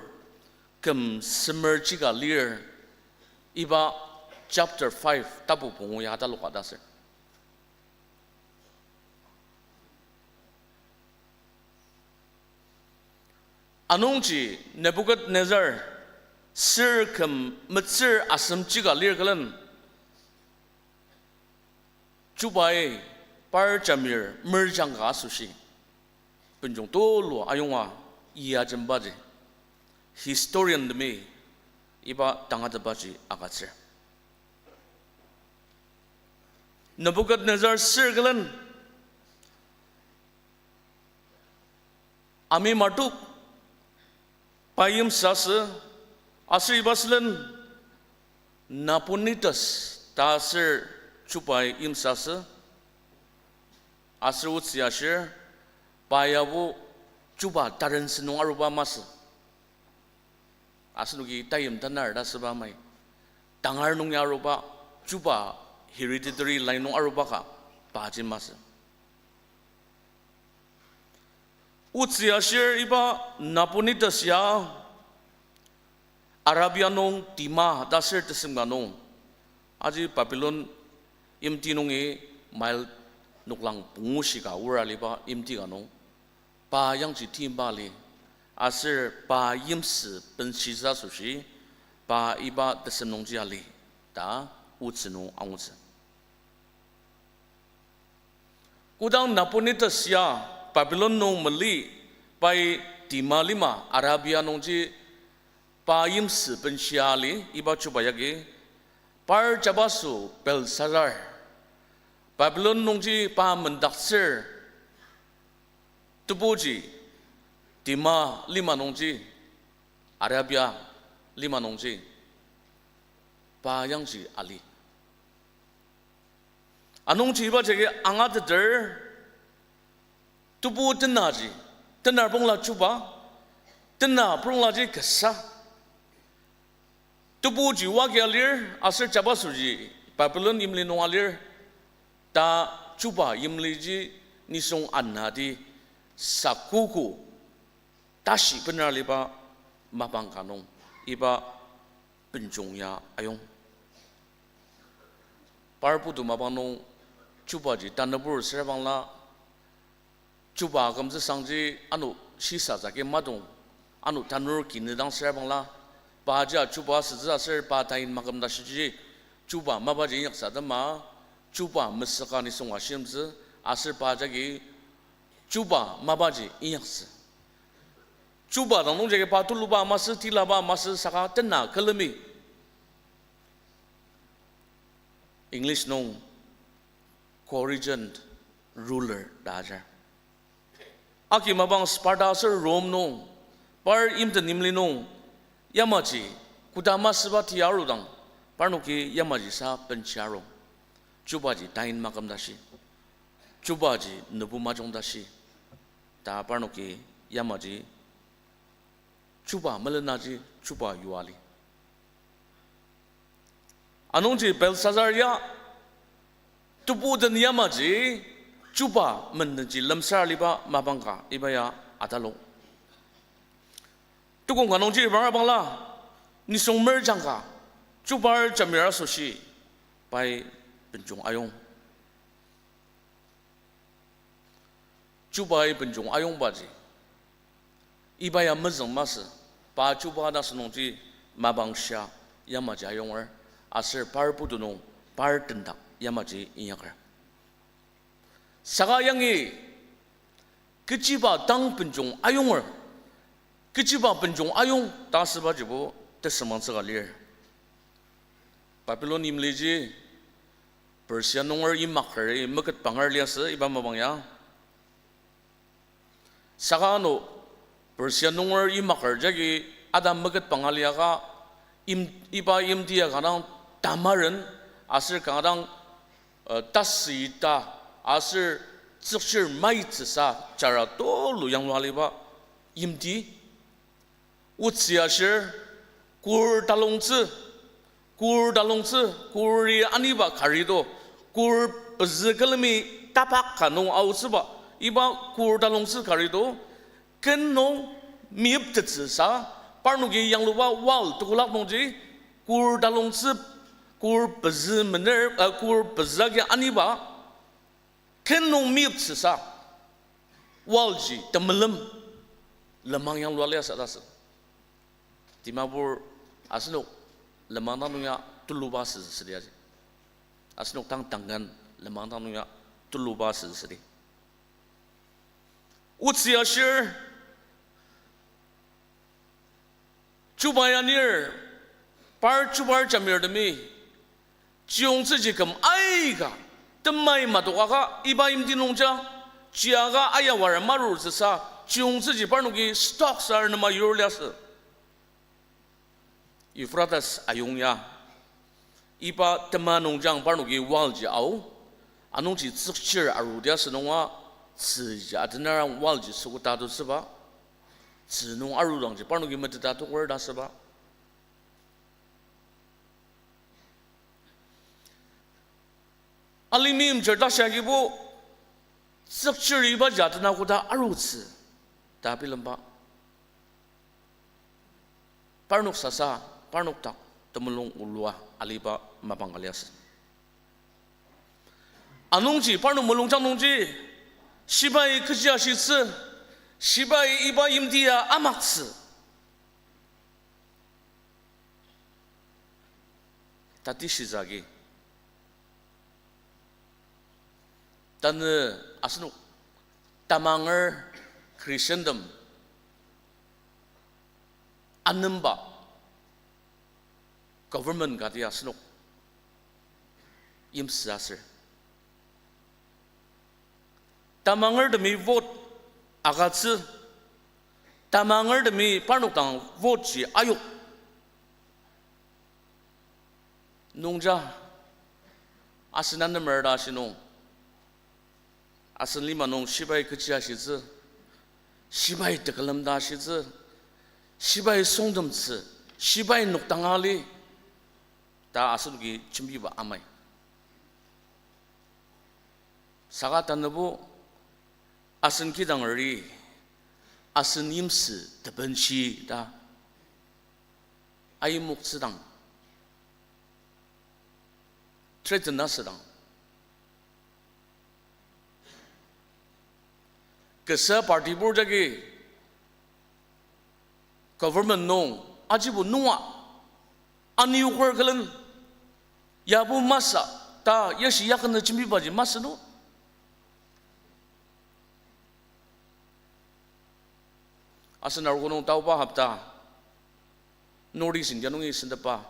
küm semer chika lir, iba chapter five, tapu pungu ya taloka ta ser. Anungji Nebuchadnezzar sür küm metsür asem chika lir külen, chubai par jamir merjang ka asoshi benjong tulu ayonga iya jembaji historian temi iba tangatetbaji agütsür. Nebuchadnezzar sür külen ami martuk pa yimsü asü, aser iba sülen Nabonidus ta aser chubai yimsü asü, aser otsü ashir, pa yabo chuba tarensen nung aruba masü. Asenoki tayim tanar ta süba mai. Tangar nung ya aruba, chuba hereditary line nung aruba ka paji masü. Otsü ashir iba Nabonidus ya Arabia nung Tema ta ser tesem ka nung, aji Babylon yimti nungi mile noklang pungu shika ora aliba yimti ka nung, pa yangji timba ali, aser pa yimsü benshisa asoshi, pa iba tesem nungji ali, ta otsü nung angutsü. Kodang Nabonidus ya Babylon nung mali, pai Tema lima Arabia nungji pa yimsü benshia ali iba chuba yagi, par jabaso Belshazzar, Babylon nungji pa mendaktsür tebuji, Tema lima nungji, Arabia lima nungji, pa yangji ali. Anungji iba jagi angateter, tebu tenaji, tenaprongla chuba, tenapronglaji kasa. Tebuji wagi alir, aser jabasoji Babylon yimli nung alir, ta chuba yimliji nisung anati sakuku tashi bener aliba mapang ka nung iba benjong ya ayong. Par putu mapang nung chubaji tanübur süra bangla, chuba akümtsüsangji ano shisa jagi madong, ano tanur kinüdang süra bangla, paji chuba asütsü aser pa tain maküm ta shiji, chuba mapaji inyaksa atema, chuba mesüka nisung ashimtsü, aser pa jagi chuba mapaji inyaktsü. Chuba dang nungjagi pa tuluba masü, tilaba masü saka tena külemi. English nung co-regent ruler ta ajar. Agi mapang Sparta aser Rome nung, par yimten yimli nung, yamaji koda masüba tia arudang, parnoki yamaji sa benshia aru. Chubaji tain maküm tashi, chubaji nübu majung tashi, ta parnoki yamaji chuba melenaji chuba yua li. Anungji Belshazzar ya tebu den yamaji chuba mendenji lemsar aliba mapang ka iba ya atalo. Tukong ka nungji bangabangla, nisung merjang ka, chubar jamir asoshi, pai benjong ayong. Chubai benjong ayongbaji, iba ya mezüng masü, pa chuba ta asünungji mapang shia yamaji ayonger, aser par putu nung par tendak yamaji inyaker. Saka yangi kechiba dang benjong ayonger, kechiba benjong ayong ta asübajibo tesüngmangtsüka lir. Babylon yimliji Persia nunger imaker, meketpanger liasü iba mapang ya. Saka ano Persia nunger imaker jagi adam meketpanga liaka, im-, iba yimti ya kanga dang tamaren aser kanga dang, uh, tasüita aser tsükchir maitsüsa jara tulu yanglua aliba yimti. Otsü ashir, kur talongtsü, kur talongtsü, kuri aniba kari to, kur pezü külemi tapak ka nung aotsüba, iba kur talongtsü kari to, ken nung meyiptettsüsa, parnoki yangluba wall tekolak nungji, kur talongtsü Kur pezü mener, uh, kur pezü agi aniba, ken nung meyiptsüsa, walji temulung lenmang yanglua liasü ta asü. Dimapur asenok lenmang dang nung ya tuluba süsü südi aji. Asenok tang tangan lenmang dang nung ya tuluba süsü südi. Otsü ashir, chuba anir, par chubar jamirtemi, chiyongtsüji küm aika, temai madokaka iba yimti nungja, chiaka ayawara marutsüsa, chiyongtsüji parnoki stock sar nema yur liasü. Euphrates ayong ya, iba tema nungjang parnoki walji ao, anungji tsükchir arudi asü nunga, tzüji atenarang walji süko tatutsüba, tzü nung arudangji parnoki meteta toker ta asüba. Alima imchir ta shiagibo, tsükchir ibaji atena koda arutsü ta bilemba. Parnok sasa, parnok dak temulung olua aliba mapang ka liasü. Anungji parnok mulungjang nungji, shibai kechi ashitsü, shibai iba yimti ya amaktsü. Tati shizagi. Tanü asenok tamanger Christiantem anemba government kati asenok yimsü aser. Tamangertemi vote agütsü, tamangertemi parnok dang vote ji ayok. Nungja, asen anemer ta ashi nung, asen lima nung shibai kechi ashitsü, shibai tekülem ta ashitsü, shibai süngtemtsü, shibai nokdanga li, ta asenoki jembiba amai. Saka tanübo asen kidangeri, asen yimsü tebenshi ta ayimoktsüdang, threaten asüdang, kasa party bur jagi government nung ajibo nunga anioker külen yabo masü ta yashi yakenu jembibaji masü no. Asen arogo nung taoba hopta North East India nungi sentepa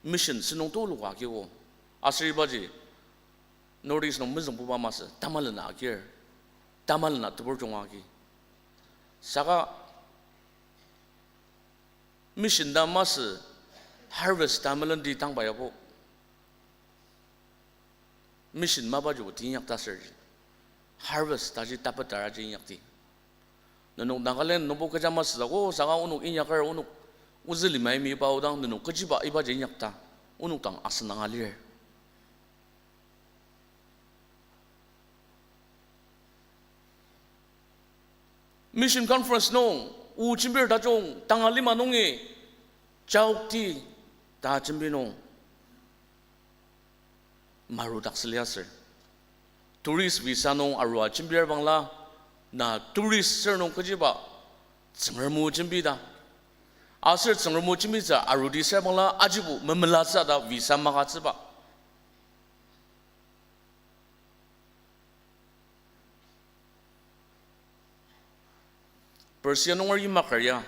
mission sentong tuluka akio. Aser ibaji North East nung mezüngbuba masü, tamalena akir, tamalena tebur junga agi. Saka mission ta masü harvest ta melendi tangba yabo. Mission mapa jibo ti inyakta aser, harvest taji tapetara ji inyakti. Nenok Nagaland nungbo kecha masü ako saka onok inyaker onok ozü lima imi pa odang nenok kechiba ibaji inyakta onok dang asen danga lir. Mission conference nung o jembir tajung tanga lima nungi jaokti ta jembi nung marudaktsü liasü. Tourist visa nung arua jembir bangla, na tourist ser nung kechiba Tsüngrem o jembi ta. Aser Tsüngrem o jembitsü arudi ser bangla ajibo memelatsü ta visa magütsüba. Persia nunger yimaker ya,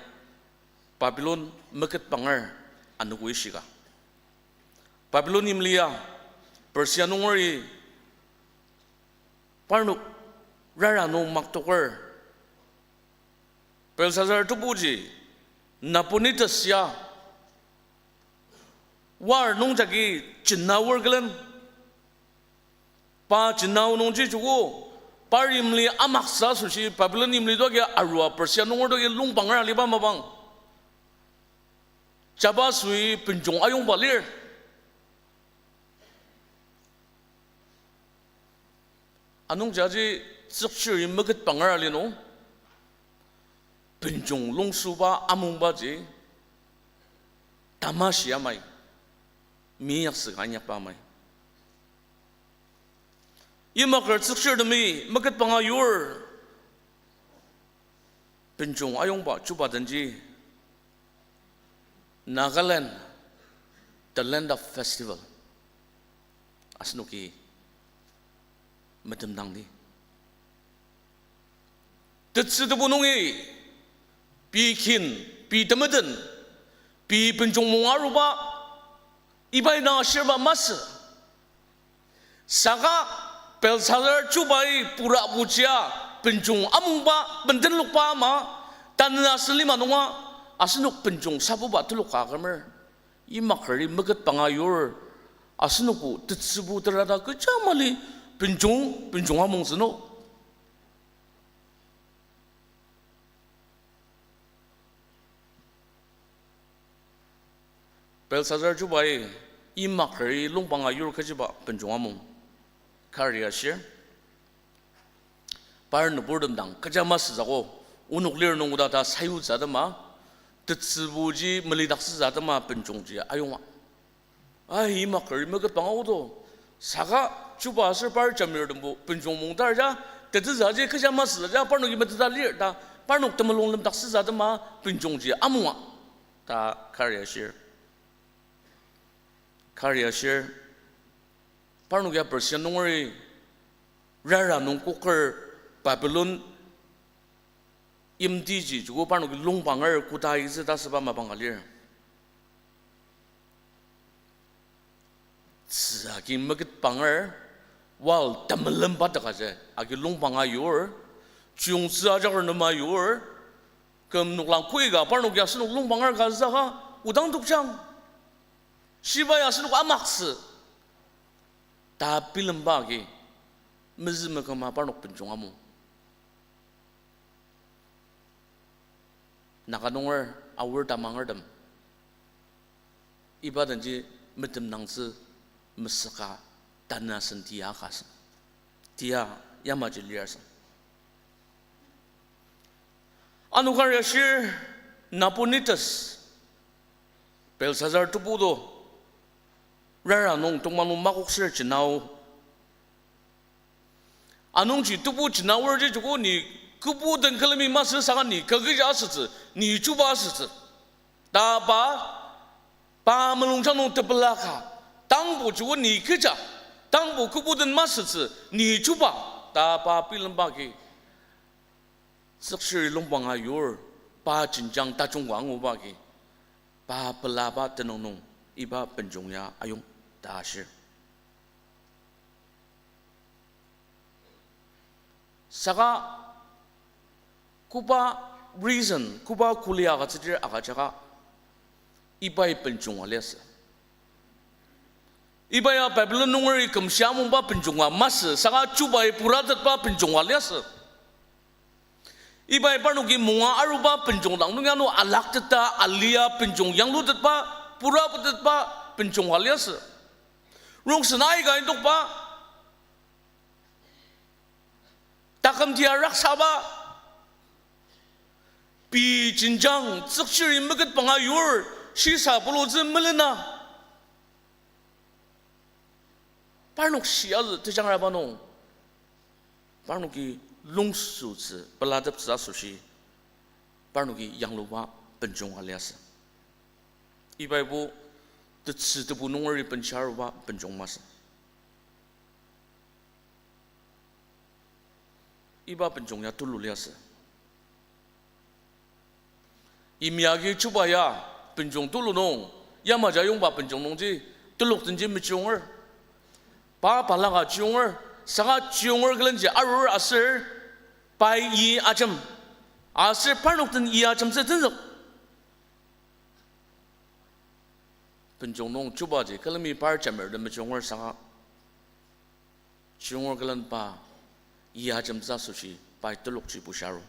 Babilon meketbanger anogo ishika. Babilon yimli ya, Persia nungeri parnok rara nung maktoker Belshazzar tebuji Nabonidus ya war nungjagi jena aor külen, pa jena aor nungji joko, par yimli amaksa asoshi Babilon yimli toagi arua Persia nunger toagi longbanger aliba mapang, jaba sui benjong ayongba lir. Anungji aji tsükchiri meketbanger ali nung, benjong longsüba amungbaji tamashi amai. Meinyaktsü ka inyakba amai. Yimaker tsükchirtemi meketbanga yur. Benjong ayongba chuba denji Nagaland, the land of festival. Asenoki metemdangdi. Tetsü tebu nungi, pei kin, pei temeten, pei benjong mung aruba, ibai na ashirba masü. Saka Belshazzar chubai pura buja benjong amungba, bendenlokba ama, tanü asen lima nunga, asenok benjong sabuba telok ka kümer. Yimakeri meketbanga yur, asenokbo tetsübu terata kecha mali benjong, benjong amongtsü no. Belshazzar chubai yimakeri longpanga yur kechiba benjong amung kari ashir. Par nüburtem dang kecha masütsüogo, onok lir nung oda ta sayutsü atema, tetsübuji melidaktsütsü atema benjongji ayonga. Ai, yimakeri meketbanga odo. Saka chuba aser par jamirtembo benjong mungtar ja, tetezüji kecha masütsü ja, parnoki meteta lir ta, parnok temulung lemdaktsütsü atema benjongji amunga ta kari ashir. Kari ashir, parnoki ya Persia nungeri rara nung koker Babylon yimtiji joko parnoki longpanger koda itsü ta süba mapang ka lir. Tzü agi meketpanger, wall temelenba teka ji agi longpanga yur, chiyongtsü ajaker nema yur, küm noklang koika parnoki asenok longpanger ka saka odang tokjang. Shibai asenok amaktsü ta bilemba agi mezü meküma parnok benjong amung. Naga nunger aor tamangertem iba denji metemdangtsü mesüka tanü asen tia ka asü. Tia yamaji lir asü. Ano kari ashir, Nabonidus, Belshazzar tebu do, rara nung tongma nung makokser jenao. Anungji tebu jenaoji joko ni kübu den külemi masü saka ni kakija asütsü, ni chuba asütsü ta pa, pa mulungjang nung tepela ka, tangbo joko ni kecha, tangbo kübu den masütsü, ni chuba ta pa bilemba agi tsükchiri longpanga yur, pa jenjang tajung ka anguba agi pa pelaba tenüng nung iba benjong ya ayong ta ashir. Saka koba reason, koba kuli agütsüdir agüjaka ibai benjong ka liasü. Iba ya Babylon nungeri kümshi amungba benjong ka masü, saka chubai puratetba benjong ka liasü. Ibai parnoki munga aruba benjong dang nung ano alakteta alia benjong yanglutetba, puratetba benjong ka liasü. Rongsen aika indokba, taküm tia raksaba, pei jenjang tsükchiri meketbanga yur, shisa pulutsü melena. Parnok shiazü tejangraba nung, parnoki lungsütsü pelateptsü asoshi, parnoki yangluba benjong ka liasü. Ibaibo tetsü tebu nungeri benshi aruba benjong masü. Iba benjong ya tulu liasü. Yimya agi chuba ya benjong tulu nung, yamaji ayongba benjong nungji telok denji mechiyonger. Pa balaka chiyonger, saka chiyonger külenji arur aser pai i ajem, aser parnok den i ajemtsü tenzük. Benjong nung chubaji külemi par jamer den mechiyonger saka chiyonger külen pa i ajemtsü asoshi pai telokji bushiaru.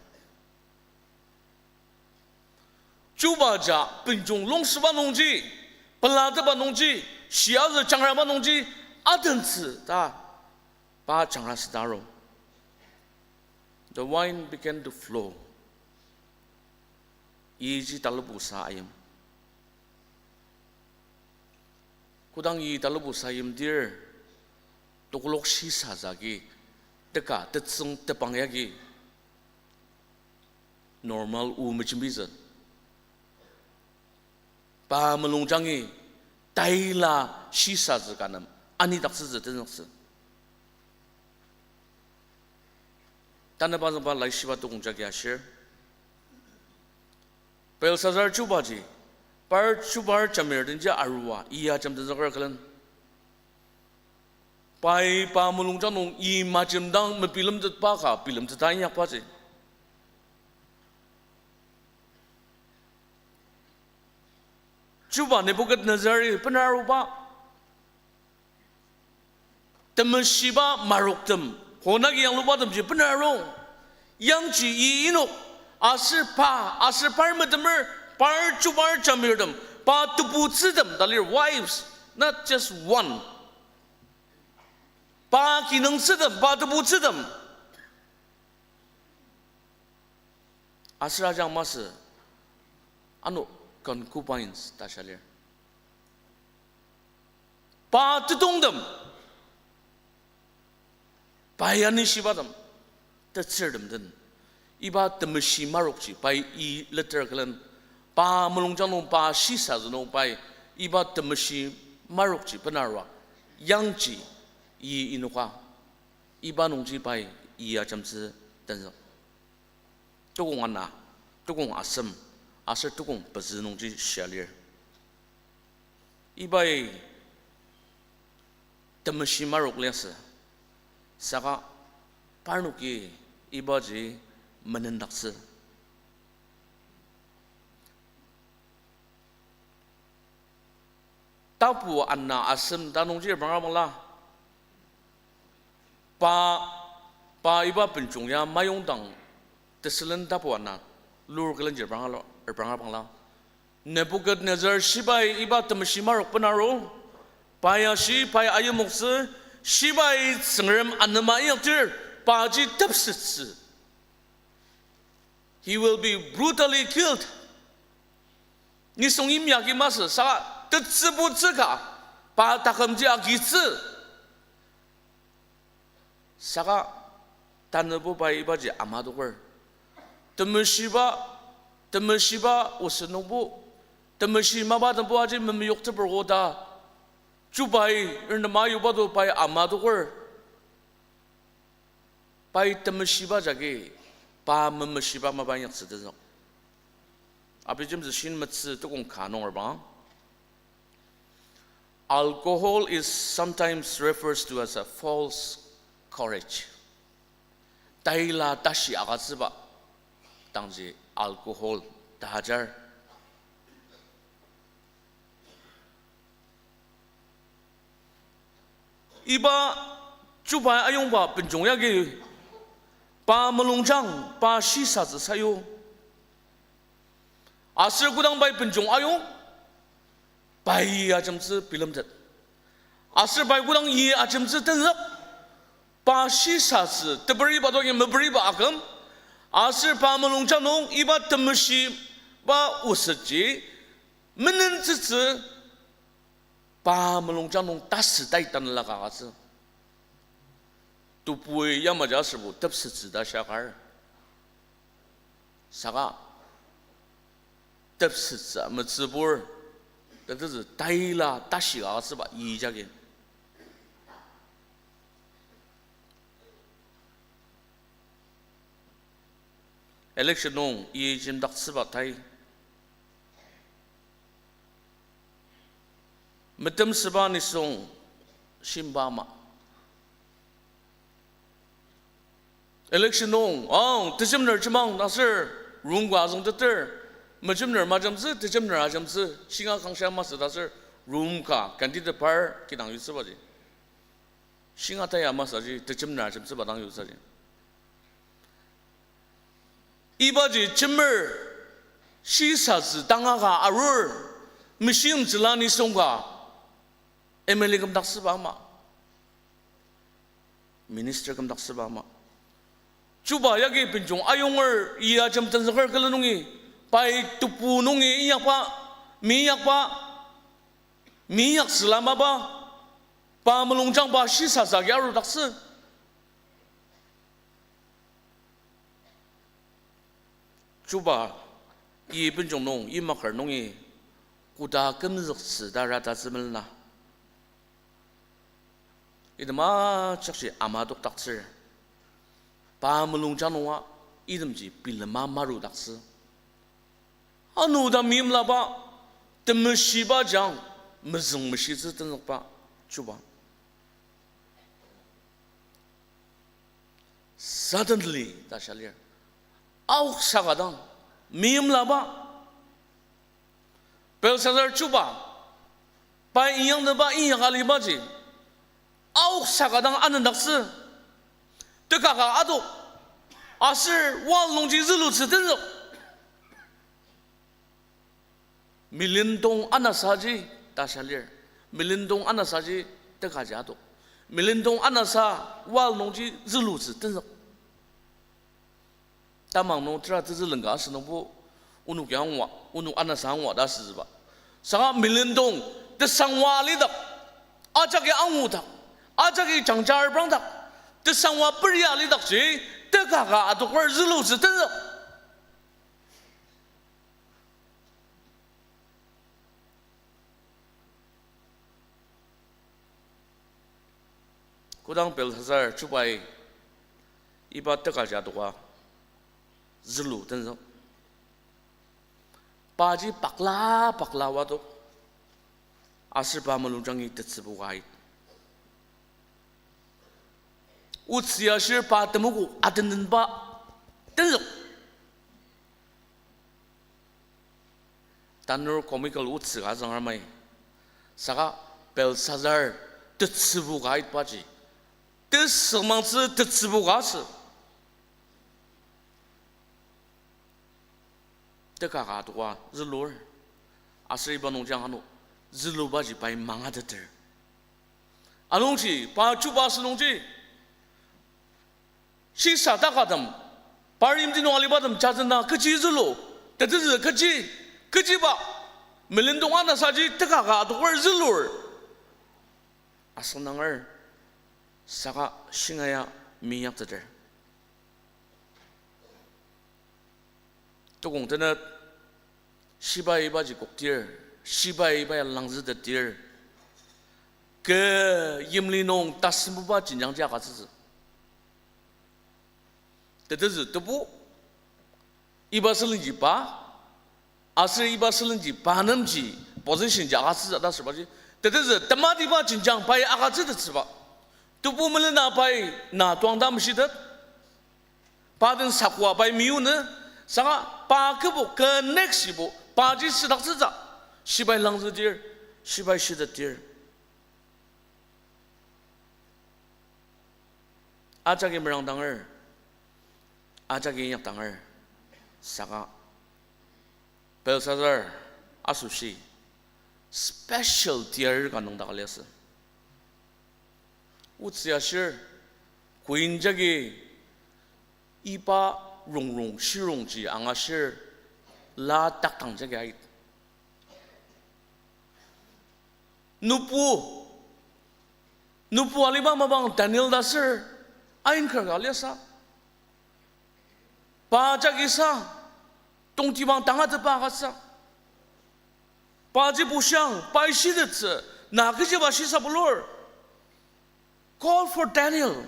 Chuba ja benjong longsüba nungji, pelateba nungji, shiazü jangraba nungji, adentsü ta pa jangra süta aru. The wine began to flow. Iji talupusa ayim. Kodang i talubo sayimdir, tokolok shisatsü agi, teka, tetsüng, tepang yagi, normal o mejembitsü. Pa mulungjangi taila shisatsü ka nem anidaktsütsü tenzüktsü. Tanü pa züngba laishiba tukong jagi ashir. Belsazar chubaji, par chubar jamirdenji arua, iya jam tenzüker külen. Pai pa mulungjang nung i majemdang mebilemtetba ka bilemteta inyakbaji. Chuba Nebukadnezari benaruba, temeshiba maroktem, honagi yanglubatemji benarung, yangji i inok, aser pa, aser par metemer, par chubar jamirtem, pa tebutsütem, ta lir wives, not just one. Pa kinungtsütem, pa tebutsütem. Aser ajang masü, ano concubines ta shia lir. Pa tetongtem, pa yani shibatem, tetsürtem den. Iba temeshi marokji pai i letter külen, pa mulungjang nung pa shisatsü nung pai, iba temeshi marokji benarua, yangji i inoka, iba nungji pai i ajemtsü tenzük. Tukong ana, tukong asem, aser tukong pezü nungji shia lir. Ibai temeshi marok liasü, saka parnoki ibaji menendaktsü. Tapu ana asem ta nungji repranga bangla, pa, pa iba benjong ya mayongdang tesülen tapu ana lur külenji repranga lo-, repranga bangla, Nebuchadnezzar shibai iba temeshi marok benaru, pa ya shi pai ayimoktsü, shibai Tsüngrem anema inyakdir, paji tepsettsü. He will be brutally killed. Nisung yimya agi masü, saka tetsübutsü ka, pa takümji agitsü. Saka tanübo pai ibaji ama adoker. Temeshiba, temeshiba oset nungbo, temeshi mapa tembo aji memeyokteper oda, chubai ernema yuba to pai ama adoker. Pai temeshiba jagi, pa memeshiba mapa inyaktsü tenzük. Abijemtsü shin metsü tukong ka nung repranga. Alcohol is sometimes refers to as a false courage. Taila tashi agütsüba dangji alcohol ta ajar. Iba chuba ayongba benjong yagi, pa mulungjang, pa shisatsü sayu. Aser kodang pai benjong ayong, pai ajemtsü bilemtet. Aser pai kodang i ajemtsü tenzük, pa shisatsü teperiba toki meperiba aküm, aser pa mulungjang nung iba temeshiba osetji menentsütsü, pa mulungjang nung tasü tai tanela ka agütsü. Tebui yamaji aserbo tepsettsü ta shia kar. Saka tepsettsü metsübur, tetezü taila tashi ka agütsüba i jagi. Election nung i jemdaktsüba tai. Metemsüba nisung shimba ama. Election nung, ang, tejemner jemang ta aser room ka azüngteter, mejemner majemtsü, tejemner ajemtsü, shinga kangshia masü ta aser room ka candidate par kidang yutsübaji. Shinga taya masaji, tejemner ajemtsüba dang yutsüji. Ibaji jemer shisatsü tanga ka arur, meshimtsüla nisung ka M L A kümdaktsüba ama, minister kümdaktsüba ama. Chuba yagi benjong ayonger i ajem tenzüker külen nungi, pai tebu nungi inyakba, mi inyakba, Meinyaktsüla mapa, pa mulungjang pa shisasa ya arudaktsü. Chuba, i benjong nung, i makar nungi, koda kümzüktsü ta ratatsü melena. Item ajakji ama adokdaktsür. Pa mulungjang nunga itemji bilema marudaktsü. Ano ta meimlaba, temeshiba jang, mezüng meshitsü tenzükba, chuba. Suddenly, ta sha lir. Aoksaka dang, meimlaba. Belshazzar chuba, pai inyaknüba inyaka alibaji, aoksaka dang anendaktsü, tekaka adok, aser wall nungji zülutsü tenzük. Melendong anasaji ta sha lir. Melendong anasaji tekaji adok. Melendong anasa wall nungji zülutsü tenzük. Tamang nung tera tezü lengka asünungbo, onok ya angua, onok anasa angua ta asütsüba. Saka melendong tesangwa alidak, ajaki angudak, ajaki jangja reprangdak, tesangwa peria alidakji, tekaka adoker zülutsü tenzük. Kodang Belshazzar chubai iba tekaji adoka zülu tenzük. Paji pakla pakla wadok. Aser pa mulungjangi tetsübu ka ait. Otsü ashir pa temogo atenenba tenzük. Tanur comical otsü ka azangar mai. Saka Belshazzar tetsübu ka aitbaji, tesüngmangtsü tetsübu ka asü. Tekaka adoka zülur. Aser iba nungji ano zülubaji pai mangateter. Anungji pa chuba asünungji shisa takatem, pa yimti nung alibatem jajena kechi zülu, tetezü kechi, kechiba, melendong anasaji tekaka adoker zülur. Asüngdanger, saka shingaia meinyakteter. Tukong tenet, shibai ibaji koktir, shibai iba ya langzütetdir, kü yimli nung tasembuba jenjangji agütsütsü. Tetezü tebu, iba sülenji pa, aser iba sülenji pa nemji position ji agütsütsü ta asübaji, tetezü tematiba jenjang pai agütsütettsüba. Tebu melena pai na tuang ta meshitet. Pa den sakua pai meyonü, saka pa kübok connect shibo, paji südaktsütsü, shibai langzüdir, shibai shitetdir. Ajaki merangdanger, ajaki inyakdanger, saka Belshazzar asoshi special tiar ka nüngdaka liasü. Otsü ashir, queen jagi iba rongrong shirongji angashir, la takdang jagi ait. Nübu, nübu aliba mapang Daniel ta ser ain kar ka liasü. Pa jagi sa, tongtibang tangatetba agütsü. Paji bushiang, pai shitettsü, na kechiba shisa bulur. Call for Daniel.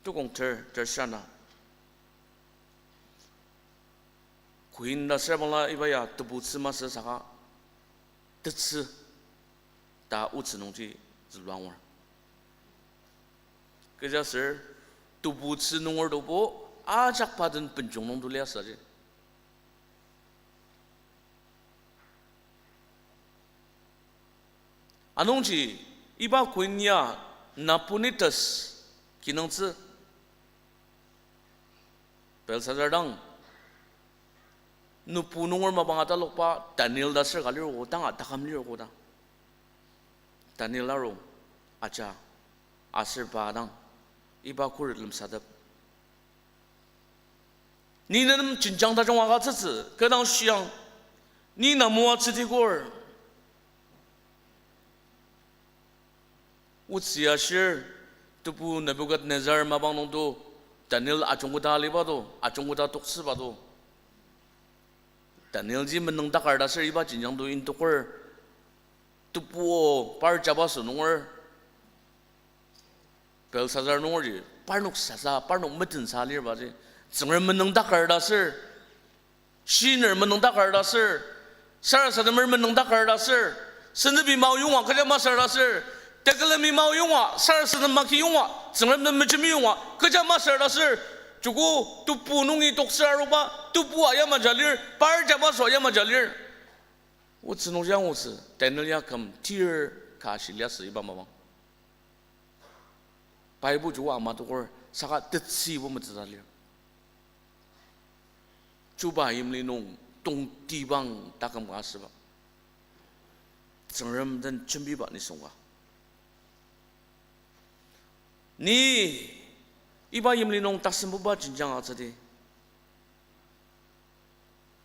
Tukong ter, tersana. Queen ta ser bangla iba ya tebutsü masü saka tetsü ta otsü nungji zülua angur. Kechiaser tebutsü nunger tobo ajak pa den benjong nung tuliasaji. Anungji iba queen ya Nabonidus kinungtsü Belshazzar dang nübu nunger mapang atalokba Daniel ta ser ka lirogo, tanga taküm lirogo ta. Daniel aru aja aser pa dang iba khuret lemsatep. Ni nenem jenjang tajung agütsütsü, kü dang shiang. Ni na moatsü tikor. Otsü ashir, tebu Nebukadnezar mapang nungto, Daniel ajungketa aliba to, ajungketa toktsüba to. Danielji menüngdaker ta aser iba jenjang to indoker, tebu o par jabaso nunger, Belshazzar nungerji parnok sasa, parnok metensa alirbaji, Tsüngrem menüngdaker ta aser, shiner menüngdaker ta aser, sarasademer menüngdaker ta aser, senübi mao yonga kecha masür ta aser, tekelemi mao yonga, sarasadem maki yonga, Tsüngrem nem mejemi yonga kecha masür ta aser, joko tebu nungi toktsür aruba, tebu ayamaji lir, par jabaso ayamaji lir. Otsü nungji angutsü, Daniel ya küm tir ka shiliasü iba mapang. Bible joko ama toker saka tetsibo metsüta lir. Chuba yimli nung tongtibang taküm ka asüba, Tsüngrem den jembiba nisung ka. Ni iba yimli nung tasembuba jenjang atsüdi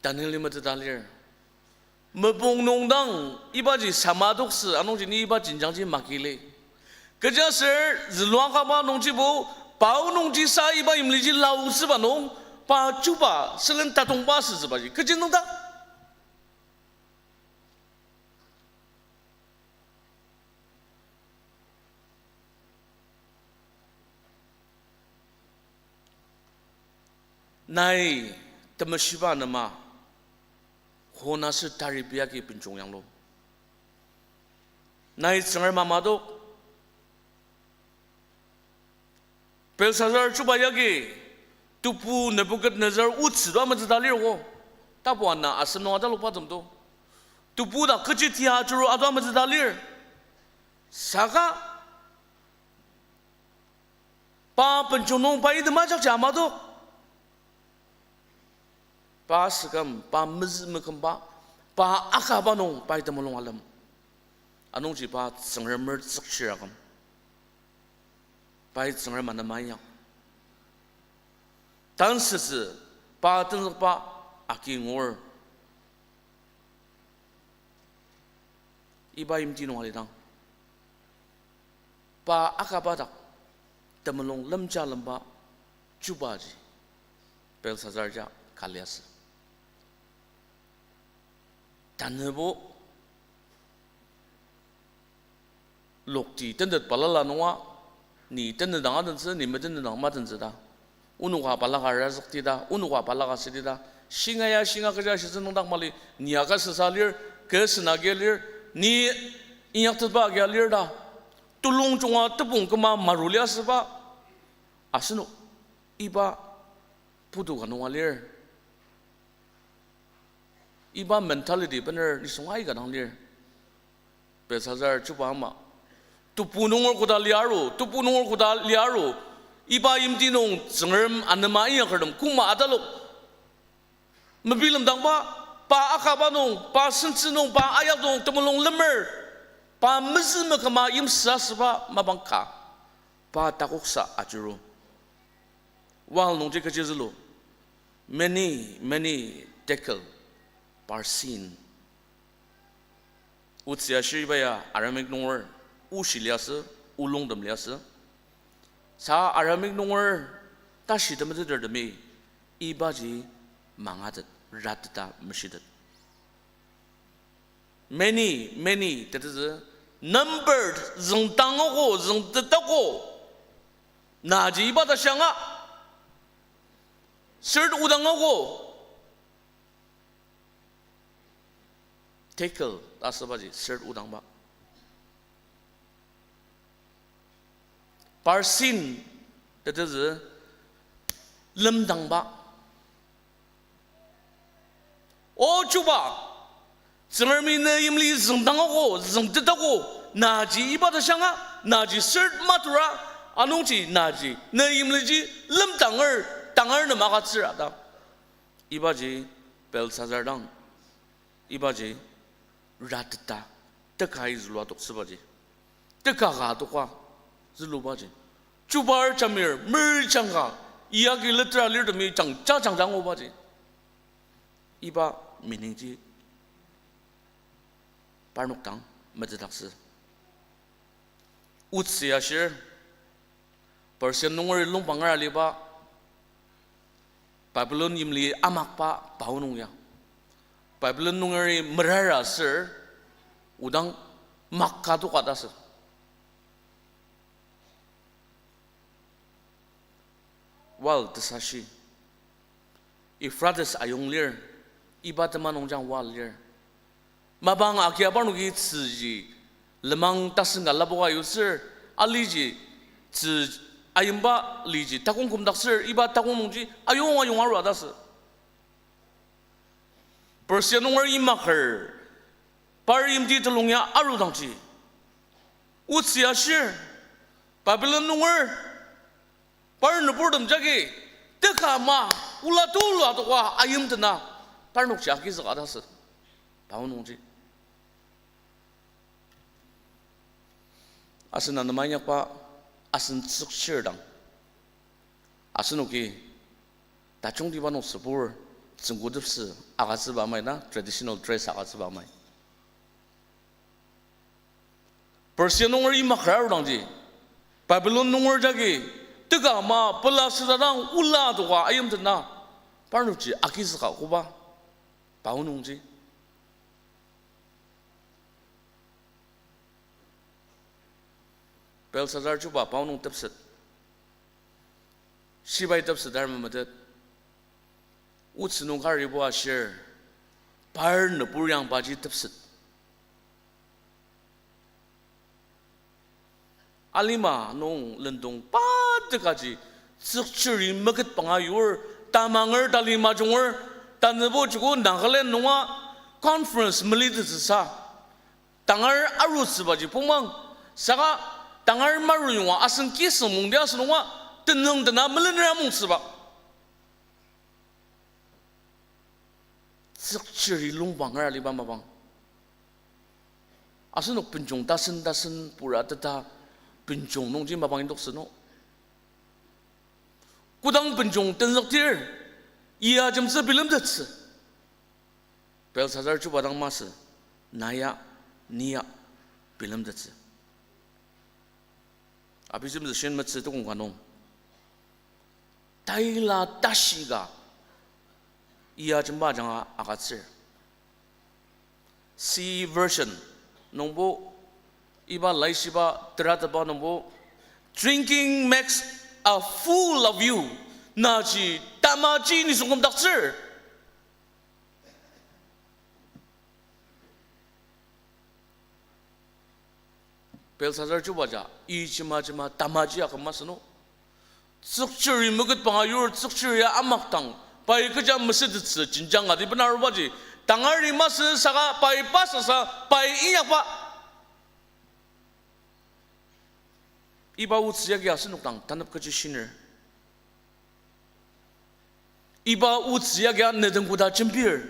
Daniel-i meteta lir. Mopung nung dang ibaji samadoktsü anungji ni iba jenjangji makili. Kechiaser zülua kaba nungjibo, pao nungji sa iba yimliji laotsüba nung, pa chuba sülen tatongba asütsübaji kechi nüngdak? Nai temeshiba nema, hon aser taribi agi benjong yanglu. Nai Tsüngrem mamadok, Belshazzar chuba yagi, tebu Nebukadnezar otsü to ametsüta lir ko. Tapu ana asem nung atalokba tem to, tebu dak kechi tia ajuru ato ametsüta lir. Saka pa benjong nung pa item ajakji amatok. Pa sükem, pa mezü mekümba, pa akaba nung pai temulung alem. Anungji pa Tsüngremer tsükchir aküm, pai Tsüngrem anema inyak. Tansütsü pa tenzükba agi ngur. Iba yimti nung alidang, pa akaba dak temulung lemja lemba chubaji Belshazzar ja ka liasü. Tanübo lokti tentet balala nunga, ni tenetdang atentsü, ni metenetdang matentsü ta. Onoka balaka razükti ta, onoka balaka süti ta. Shinga ya shinga kecha shitsü nüngdak mali, ni aka süsa lir, kü sena agi lir, ni inyaktetba agi lir ta. Tulung junga tebong küma maru liasüba. Asenok iba putu ka nunga lir. Iba mentality bener nisung aika dang lir. Belshazzar chuba ama, tebu nunger koda liaru, tebu nunger koda liaru, iba yimti nung Tsüngrem anema inyakertem koma atalok mebilemdangba, pa akaba nung, pa sentsü nung, pa ayak nung temulung lemer, pa mezü meküma yimsü asüba mapang ka, pa takoksa ajuru. Wal nungji kechi zülu, many, many tekel, Parsin. Otsü ashir iba ya Aramaic nunger oshi liasü, olungtem liasü. Sa Aramaic nunger tashi temetetertemi ibaji mangatet, rateta meshitet. Many, many tetezü, number, züngdang ako, züngtet ako. Naji iba ta shanga, sür odang ako. Tekel ta asübaji sür odangba. Parsin tetezü lemdangba. O chuba, Tsüngremi ne yimli züngdang ako, züngtet ako, naji iba ta shanga, naji sür matura, anungji naji ne yimliji lemdanger, danger nem agütsüra ta. Ibaji Belshazzar dang, ibaji rateta, tekai zülua toktsübaji, teka ka toka zülubaji, chubar jamir, mir jangka, iyagi letera lirtemi jangja jangja ngubaji. Iba meaningji parnok dang metetdaktsü. Otsü ashir, Persia nungeri longpanger aliba, Babylon yimli amakba pao nung ya. Babylon nungeri merara aser, odang maka toka ta asü. Wal tesashi. Euphrates ayong lir, iba tema nungjang wal lir. Mapang agia parnoki tzüji, lenmang tasen ka lapoka yutsür, aliji, tzü ayimba liji takong kümdaktsür, iba takong nungji ayong ayong arua ta asü. Persia nunger imaker, par yimti telung ya arudangji, otsü ashir, Babylon nunger, par nüburtem jagi, teka ama, ola tulu atoka ayimtena, parnokji agizüka ta asü, pao nungji. Asen anema inyakba, asen tsükchir dang, asenoki tajungtiba nung sübur, tsüngkutepsü agütsüba amai na, traditional dress agütsüba amai. Persia nunger imaker arudangji, Babylon nunger jagi, teka ama pela südadang ola atoka ayimtena, parnokji agizüka koba, pao nungji. Belshazzar chuba pao nung tepset, shibai tepset ar memetet, otsü nung karibo ashir, par nübur yangbaji tepset. Alima nung lendong pa tekaji, tsükchiri meketbanga yur, tamanger tali majunger, tanübo joko Nagaland nunga conference melitettsüsa, tangar arutsübaji pungmang, saka tangar maru yonga asen kiseng mungdi asünunga, tenüng tena melener amongtsüba. Tsükchiri longpanger aliba mapang. Asenok benjong tasen tasen pura teta benjong nungji mapang indoktsü no. Kodang benjong tenzüktir, iya ajemtsü bilemtettsü. Belshazzar chuba dang masü, na ya, ni ya, bilemtettsü. Abijemtsü shin metsü tukong ka nung, taila tashi ka iya ajemba ajanga agütsür. C version nungbo, iba laishiba teratetba nungbo, Drinking makes a fool of you. Naji tamaji nisung kümdaktsür. Belshazzar chuba ja, ijema jema tamaji aküm masü no. Tsükchiri meketbanga yur tsükchiri ya amakdang, pai kecha mesütettsü jenjang adi bena arubaji, tangari masü saka pai pasasa pai inyakba. Iba otsü yagi asenok dang tanep kechi shiner. Iba otsü yagia neden koda jembir.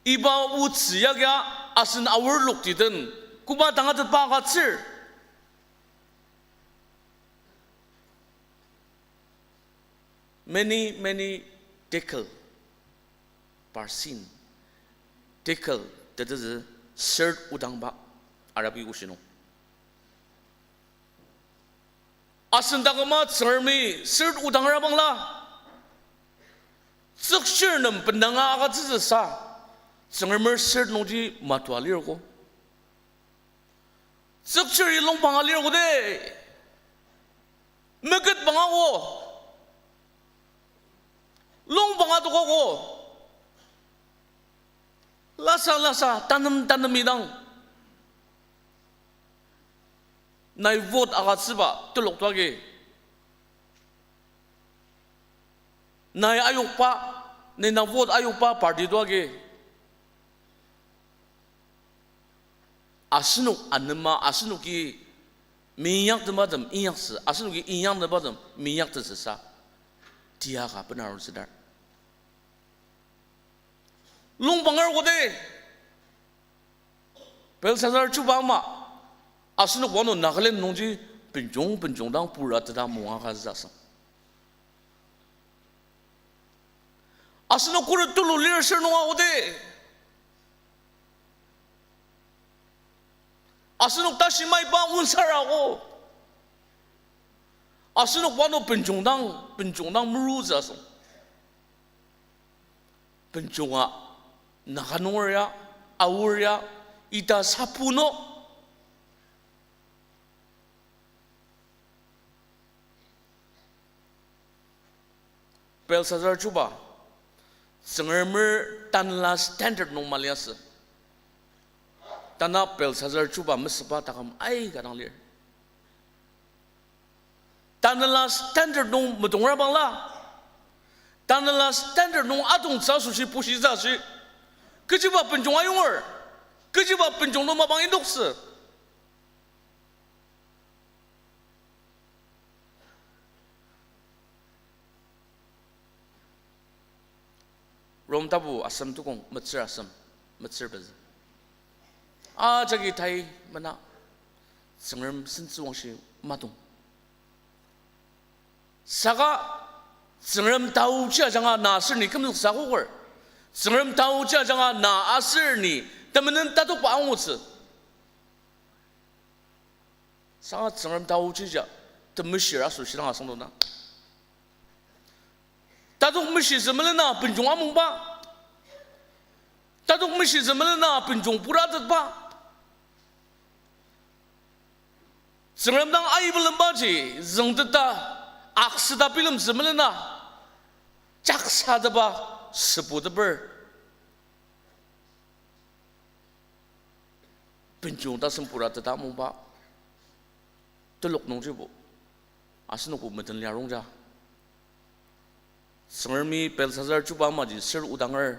Iba otsü yagia asen aor lokti den koba tangatetba agütsür. Many, many tekel, parsin. Tekel tetezü shirt odangba, Arabi oshi nung. Asen taküma Tsüngremi shirt odangra bangla, tsükchir nem bendanga agütsütsüsa, Tsüngremer shirt nungji matua lirko. Tsükchiri longbanga lirko de. Meketbanga ko. Longbanga tokako. Lasa lasa, tanem tanem idang. Nai vote agütsüba telok toagi. Nai ayokba, nai na vote ayokba party toagi. Asenok anema, asenoki meinyak tebatem inyaktsü, asenoki inyak tebatem meinyak tetsüsa, tiaka benarutsüdar. Longbanger kote, Belshazzar chuba ama, asenok wano Nagaland nungji benjong benjong dang pura teda monga ka zasang. Asenok kuri tulu lir sür nunga ode. Asenok tashi maiba onsarago. Asenok wano benjong dang, benjong dang merutsü asüng. Benjonga, Naga nunger ya, Aor ya, ita sapu no. Belshazzar chuba, Tsüngremer tanela standard nung maliasü. Tanü Belshazzar chuba mesüba taküm aika dang lir. Tanela standard nung metongra bangla, tanela standard nung atongtsü asoshi pushitsü ashi, kechiba benjong ayonger, kechiba benjong nung mapang indoksü. Rom tapu asem tukong metsür asem, metsür pezü. Ajaki tai mena, Tsüngrem sentsüwangshi matong. Saka Tsüngrem taochi ajanga na aser ni kümzüksa akoker. Tsüngrem taochi ajanga na aser ni temenen tatokba angutsü. Saka Tsüngrem taochija temeshir asoshi dang asüngdang. Tatok meshitsü melena benjong amungba. Tatok meshitsü melena benjong puratetba. Tsüngrem dang aibelembaji züngteta aksüta bilemtsü melena jaksatepa süputeper. Benjong tasen purateta amungba telok nungjibo asenokbo meten lia rongja. Tsüngremi Belshazzar chuba amaji ser odanger,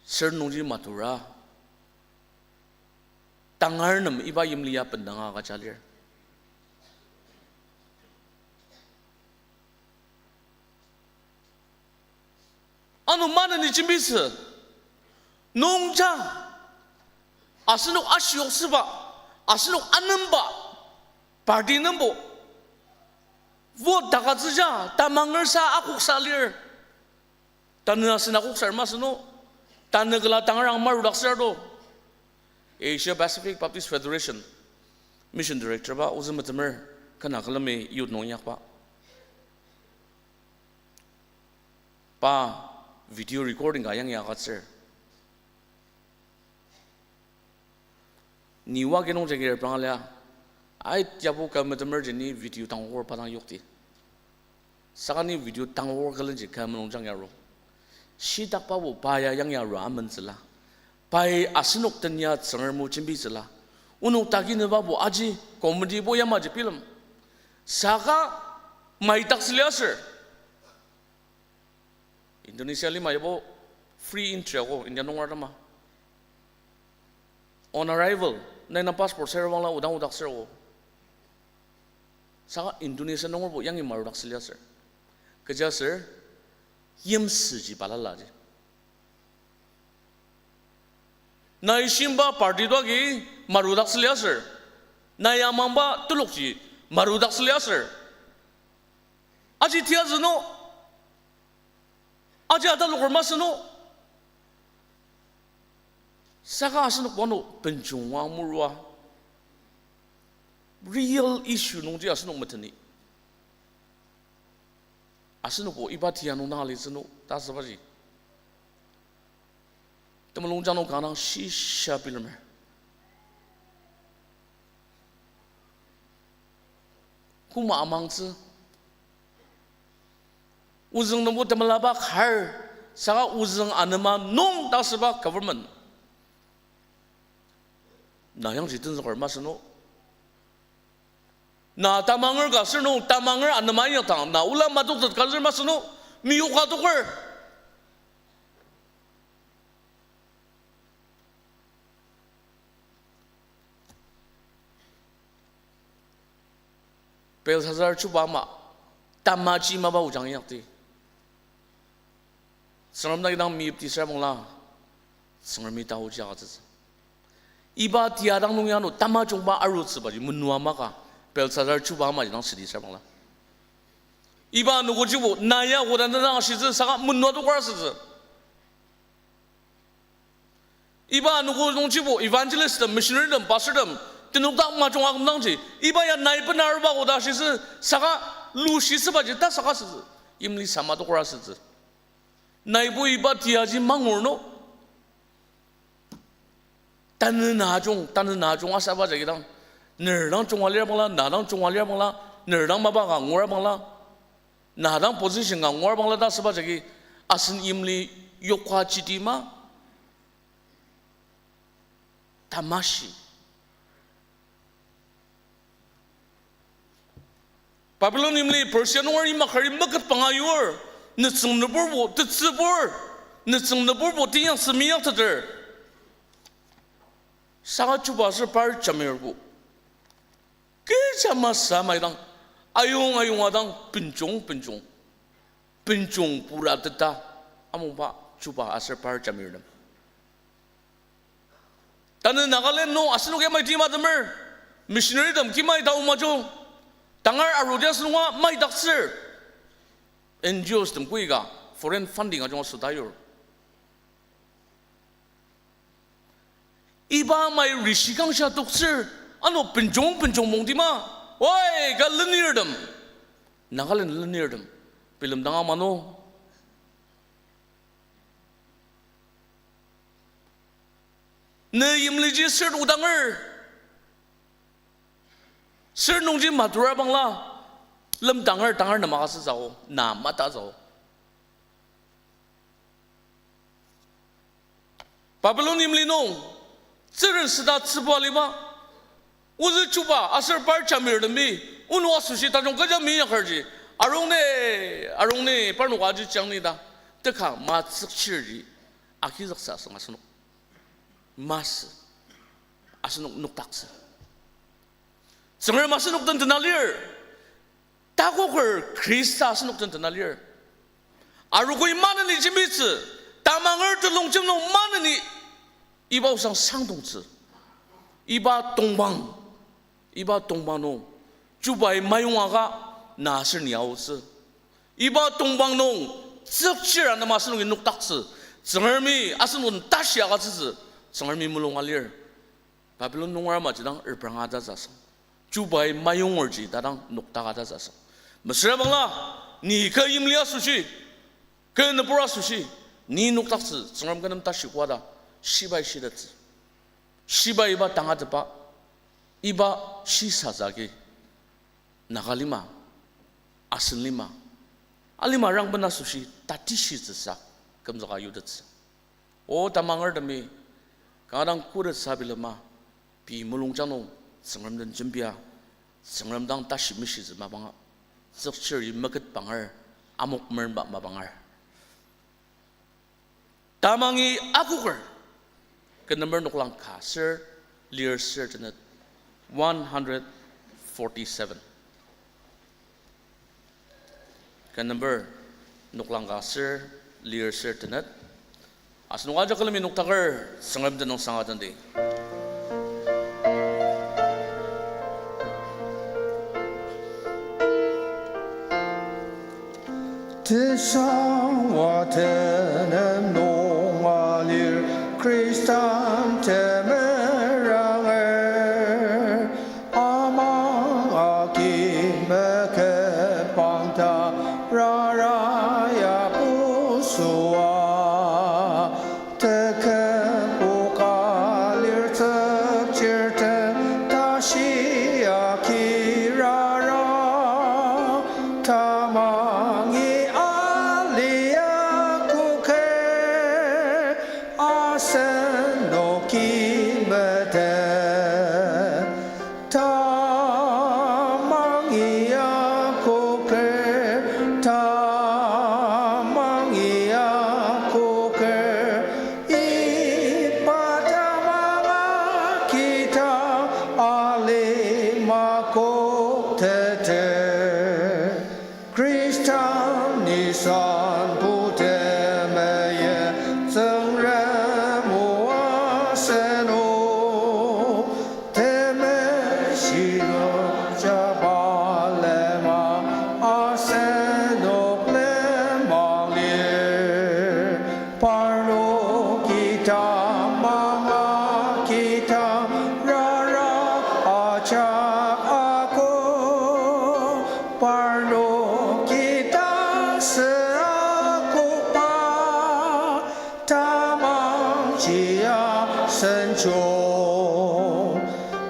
ser nungji matura, tangar nem iba yimli ya bendanga agüja lir. Ano maneni jembitsü nungja, asenok ashiyoktsüba, asenok anemba party nungbo vote dakatsüja tamangersa akoksa lir. Tanü asen akoksar masü no, tanü kela tangar ang marudaktsür to. Asia Pacific Baptist Federation Mission Director ba ozü metemer, kena külemi youth nung inyakba, pa video recording ka yangi agütsür. Ni wa kinung jagi reprang alia, ai, yabo kü metemerji ni video tangor pa dang yokti. Saka ni video tangor külenji kü mulungjang yaru. Shitakbabo pa ya yangi aru amentsüla, pai asenok tenya Tsüngrem o jembitsüla. Onok tagi nübabo aji comedy bo yamaji bilem. Saka maidaktsü liasür, Indonesia lima yabo free entry ako India nunger atema. On arrival, nai na passport ser bangla odang odaktsür ako. Saka Indonesia nungerbo yangi marudaktsü liasür. Kechiaser, yimsüji balalaji. Nai shimba party to agi marudaktsü liasür, nai amangba telokji marudaktsü liasür, aji tiyazü no? Aji ataloker masü no? Saka asenok wano benjong wa murua, real issue nungji asenok meteni, asenokbo iba tia nung dang alitsü no ta asübaji temulungjang nung kanga dang shisha bilemer. Koma amangtsü, ozüng nungbo temelaba kar, saka ozüng anema nung ta asüba government, na yangji tenzüker masü no? Na tamanger ka sür nung tamanger anema inyakdang na ola matoktet ka sür masü no? Miyoka toker. Belshazzar chuba ama tamaji mapa ojang inyakdi, Tsüngrem dang idang meyipdi süra bangla, Tsüngremi taoji agütsütsü. Iba tia dang nung ya ano tamajungba arutsübaji menua maka, Belshazzar chuba amaji dang südi süra bangla, iba anogojibo na ya koda na dang ashitsü saka menua tokar asütsü. Iba anogo nungjibo evangelist tem, missionary tem, pastor tem, tenokdak majung akümdangji, iba ya nai bena aruba koda shitsü, saka lushitsübaji ta saka sütsü, yimli sama tokra sütsü. Naibo iba tiaji mangur no. Tanü na ajung, tanü na ajung asaba jagi dang, ner dang junga lir bangla, na dang junga lir bangla, ner dang mapa ka ngura bangla, na dang position ka ngura bangla ta asüba jagi, asen yimli yoka jidi ma, tamashi. Babylon yimli Persia nunger imakari meketpanga yur, nütsüng nüburbo tetsübur, nütsüng nüburbo teinyaktsü meinyakteter. Saka chuba aser par jamirbo kecha masü amai dang, ayong ayonga dang benjong benjong, benjong pura teta, amungba chuba aser par jamirtem. Tanü Nagaland nung asenok yamai tima temer, missionary tem kimai tao majo, tangar arudi asenok a maidaktsür. N G Os tem koika foreign funding ajunga süta yur. Iba amai rishi kangshia toktsür, ano benjong benjong mongtima, oi ka lenirtem, Nagaland lenirtem, bilemdang ama no. Ne yimliji sür odanger, sür nungji matura bangla, lemdanger danger nem agütsütsü o, na matatsü o. Babylon yimli nung, tsüren süda tsüba aliba, ozü chuba aser par jamirtemi, onok asoshi tajung kecha minyakerji, arungne, arungne, parnok aji jangni ta, teka matsükchirji, agizüksa asüng asenok. Masü, asenok nokdaktsü. Tsüngrem asenok den tena lir. Takoker Khrista asenok den tena lir. Arogoi maneni jembitsü, tamanger telongjem nung maneni iba osang sangdongtsü. Iba tongpang, iba tongpang nung, chubai mayongaka na aser ni aotsü. Iba tongpang nung, tsükchir anema asenoki nokdaktsü. Tsüngremi asenok den tashi agütsütsü, Tsüngremi mulunga lir. Babylon nunger amaji dang repranga tatsü asüng, chubai mayongerji ta dang nokdaka tatsü asüng. Mesüra bangla, ni kü yimli asoshi, kü nübur asoshi, ni nokdaktsü, Tsüngrem kü nem tashi koa ta, shibai shitettsü. Shibai iba tangatetba, iba shisatsü agi, Naga lima, asen lima, alima rangben asoshi tatishitsüsa kümzüka yutettsü. O tamangertemi, kanga dang khuret sabilema, pei mulungjang nung Tsüngrem den jembia, Tsüngrem dang tashi mishitsü mapanga, tsükchiri meketpanger, amok merenba mapanger. Tamangi akoker, kü number noklang ka ser, lir ser tenet, one hundred forty-seven. Kü number noklang ka ser, lir ser tenet. Asenok ajak külemi noktaker, Tsüngrem tenüngsang atenti. Tesangwa tenem nunga lir Khristan temeranger, amang agi meketpang ta rara ya busua. Teküboka lir tsükchirtem tashi akirara, tamangi alia Jia senjong,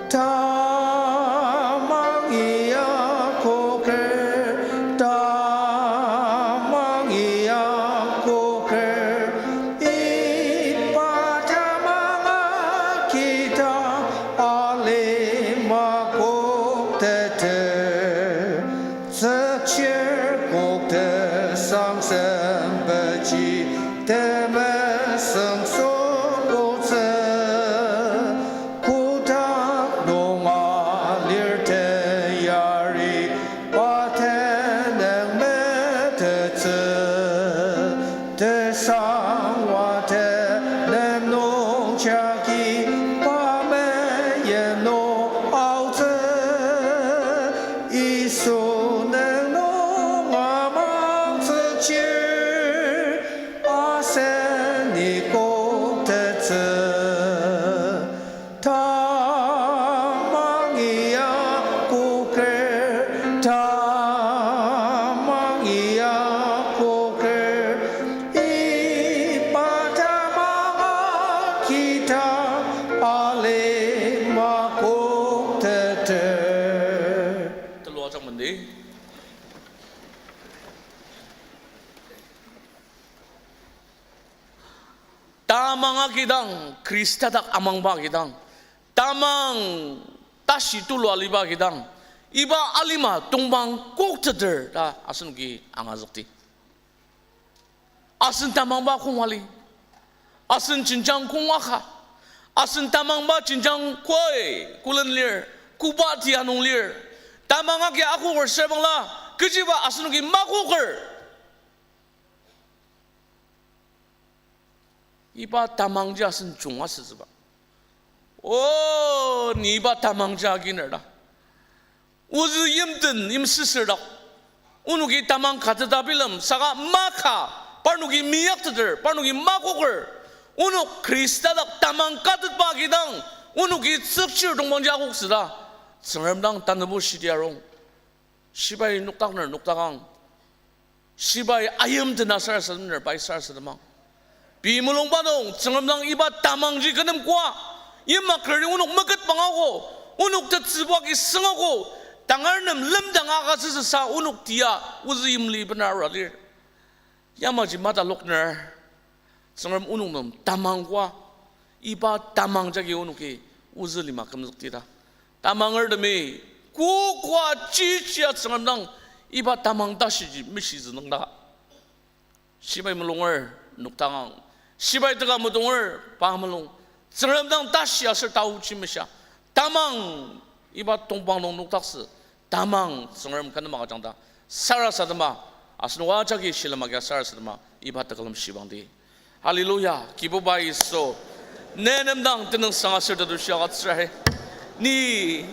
tamang ya koker, tamang ya koker, iba tamang akidang alima kokteter. Tsükchir kok tesang sempetji temesüng sokotsü. Kotak nung alir teyari pa tenüng metettsü. Tesangwa tenüng nung jagi pa meyen nung aotsü. Yisu nüng nung amangtsü chir, asen ni koktettsü. Tamang ya koker, tamang ya koker, iba tamang akidang alima kokteter. Tulu ajak mende. Tamang akidang, Khrista dak amangba akidang, tamang tashi tulu aliba akidang, iba alima tongpang kokteter ta asenoki angazükdi. Asen tamangba kong ali. Asen jenjang kong aka. Asen tamangba jenjang koi, külen lir, koba tia nung lir. Tamang agi akoker sürbangla, kechiba asenoki makoker. Iba tamangji asen junga asütsüba. O, ni iba tamangji aginer ta. Ozü yimten yimsüsür dak. Onoki tamang kateta bilem, saka maka, parnoki meyakteter, parnoki makoker. Onok Khrista dak tamang katetba kidang, onoki tsükchir tongpangji akoktsü ta. Tsüngrem dang tanübo shidi arung. Shibai noktakner noktakang. Shibai ayimtena sarasademner pai sarasademang. Pei mulungba nung Tsüngrem dang iba tamangji kü nem koa. Yima keri onok meket bangako. Onok tetsübu agi sengako. Tangar nem lemdang agütsütsüsa onok tia ozü yimli bena ara lir. Yamaji matalokner. Tsüngrem onok nem tamang koa, iba tamang jagi onoki ozü lima kümzükdi ta. Tamangertemi, kokoa chichia Tsüngrem dang iba tamang tashiji mishizü nüngdaka. Shibai mulunger noktakang. Shibai teka mutunger pa mulung. Tsüngrem dang tashi aser taochi mesha. Tamang iba tongpang nung noktaksü. Tamang Tsüngrem kü nem agüjang ta. Sarasadema, asenok ajaki shilem agia sarasadema, iba tekülem shibangdi. Hallelujah, Kibuba Yisu. Ne nem dang tenüngsang aser tetushi agütsür ahe. Ni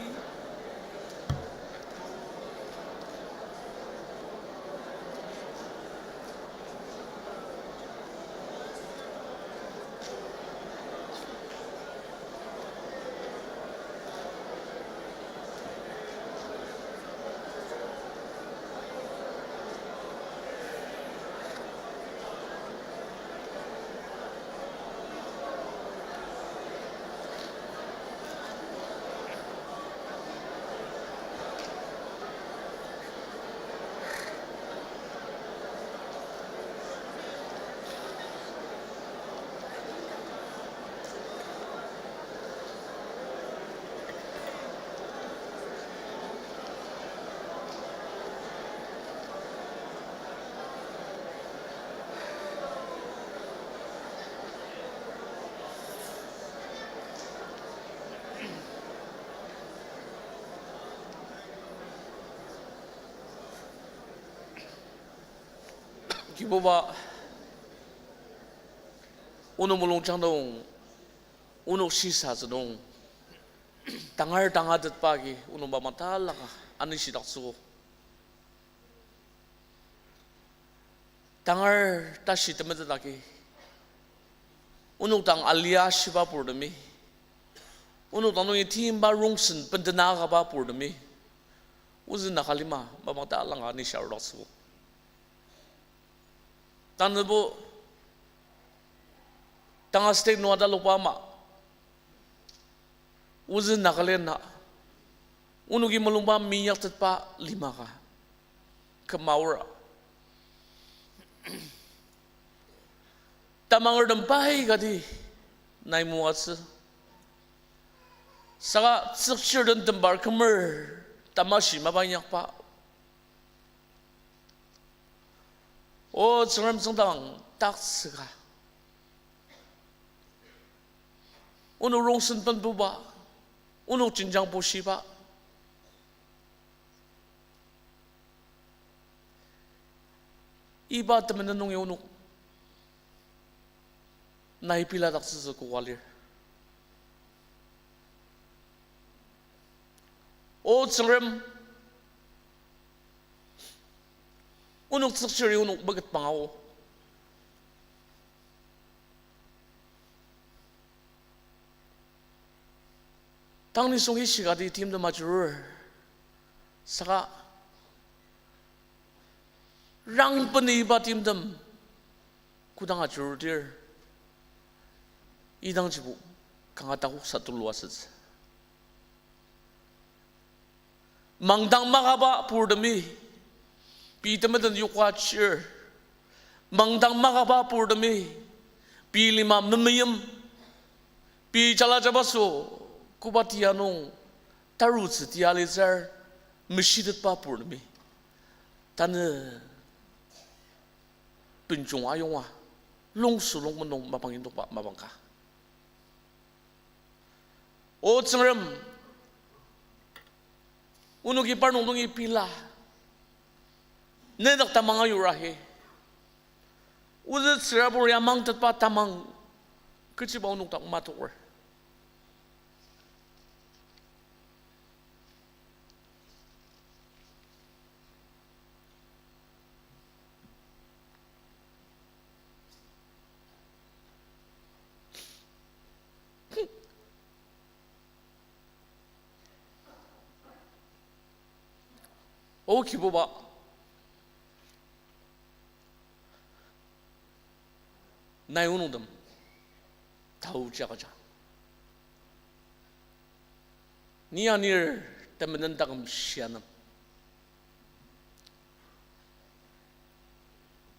Kibuba, onok mulungjang nung, onok shisatsü nung, tangar tangatetba agi onok mapa talaka anishidaktsüogo. Tangar tashi temetet agi, onok dang alia shiba purtemi, onok dang nungi timba rongsen bendena akaba purtemi, ozü Nagalima mapa talaka anisha arudaktsüogo. Tanübo Tanga state nung atalokba ama, ozü Nagaland na, onoki mulungba minyaktetba lima ka, küma aor. Tamangertem pai kati nai moatsü. Saka tsükchir den tembar kümer tamashi mapa inyakba. O Tsüngrem, tsüngdang taktsüka. Onok rongsen benbuba, onok jenjang bushiba. Iba temenen nungi onok nai piladaktsütsü koka lir. O Tsüngrem, onok tsükchiri onok meketpang ao. Tang nisung ishikati timtem ajurur, saka rangpeni iba timtem kodang ajurudir, idangjibo kanga takoksa tulu asütsü. Mangdang makaba purtemi, pei temeten yoka chir. Mangdang makaba purtemi, pei lima memeim, pei jala jabaso, koba tia nung tarutsü tia alitsür, meshitetba purtemi, tanü benjong ayonga, longsu longmen nung mapang indokba mapang ka. O Tsüngrem, onoki parnok nungi pila, nedak tamang ayur ahi. Ozü tsürabur ya mangtetba tamang, kechiba onok dak matoker. O Kibuba, nai onoktem taoji agüja. Ni anir temenen taküm shia nem,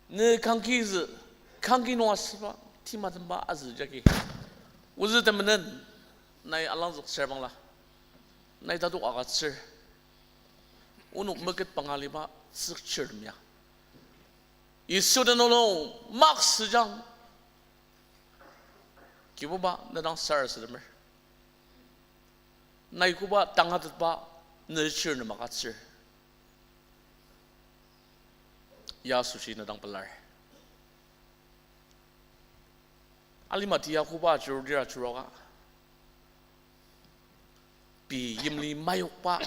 ne kangkizü, kangki nung asüba, timatemba azü jagi, ozü temenen nai alangzüktsür bangla, nai tatok agütsür. Onok meketpang aliba tsükchirtem ya Yisu tenüng nung maksüjang. Kibuba, ne dang sarasademer. Nai koba tangatetba ne chir nem agütsür. Ya asoshi ne dang pelar. Alima tia koba ajurudir ajuruka, pei yimli mayokba,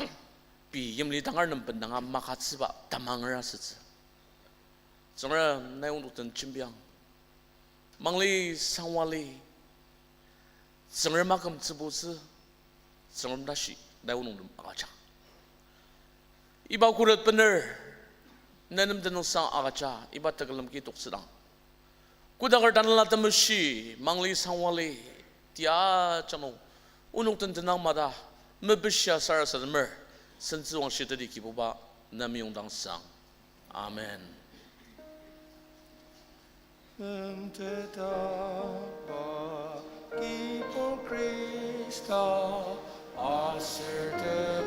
pei yimli tangar nem bendanga magütsüba tamanger asütsü. Tsüngrem, nai onok den jembiang. Mangli sangwali, Tsüngrem akümtsübutsü, Tsüngrem tashi nai onok nem agüjang. Iba khuret bener, ne nem tenüngsang agüja, iba tekülem ki toktsüdang, kodaker Tanela Temeshi, mangli sangwali, tia janung, onok den tenang mada, mepishia sarasademer, sentsüwangshi teti Kibuba, ne meyongdang sang. Amen. Kümtetaba Kibur Khrista, aser te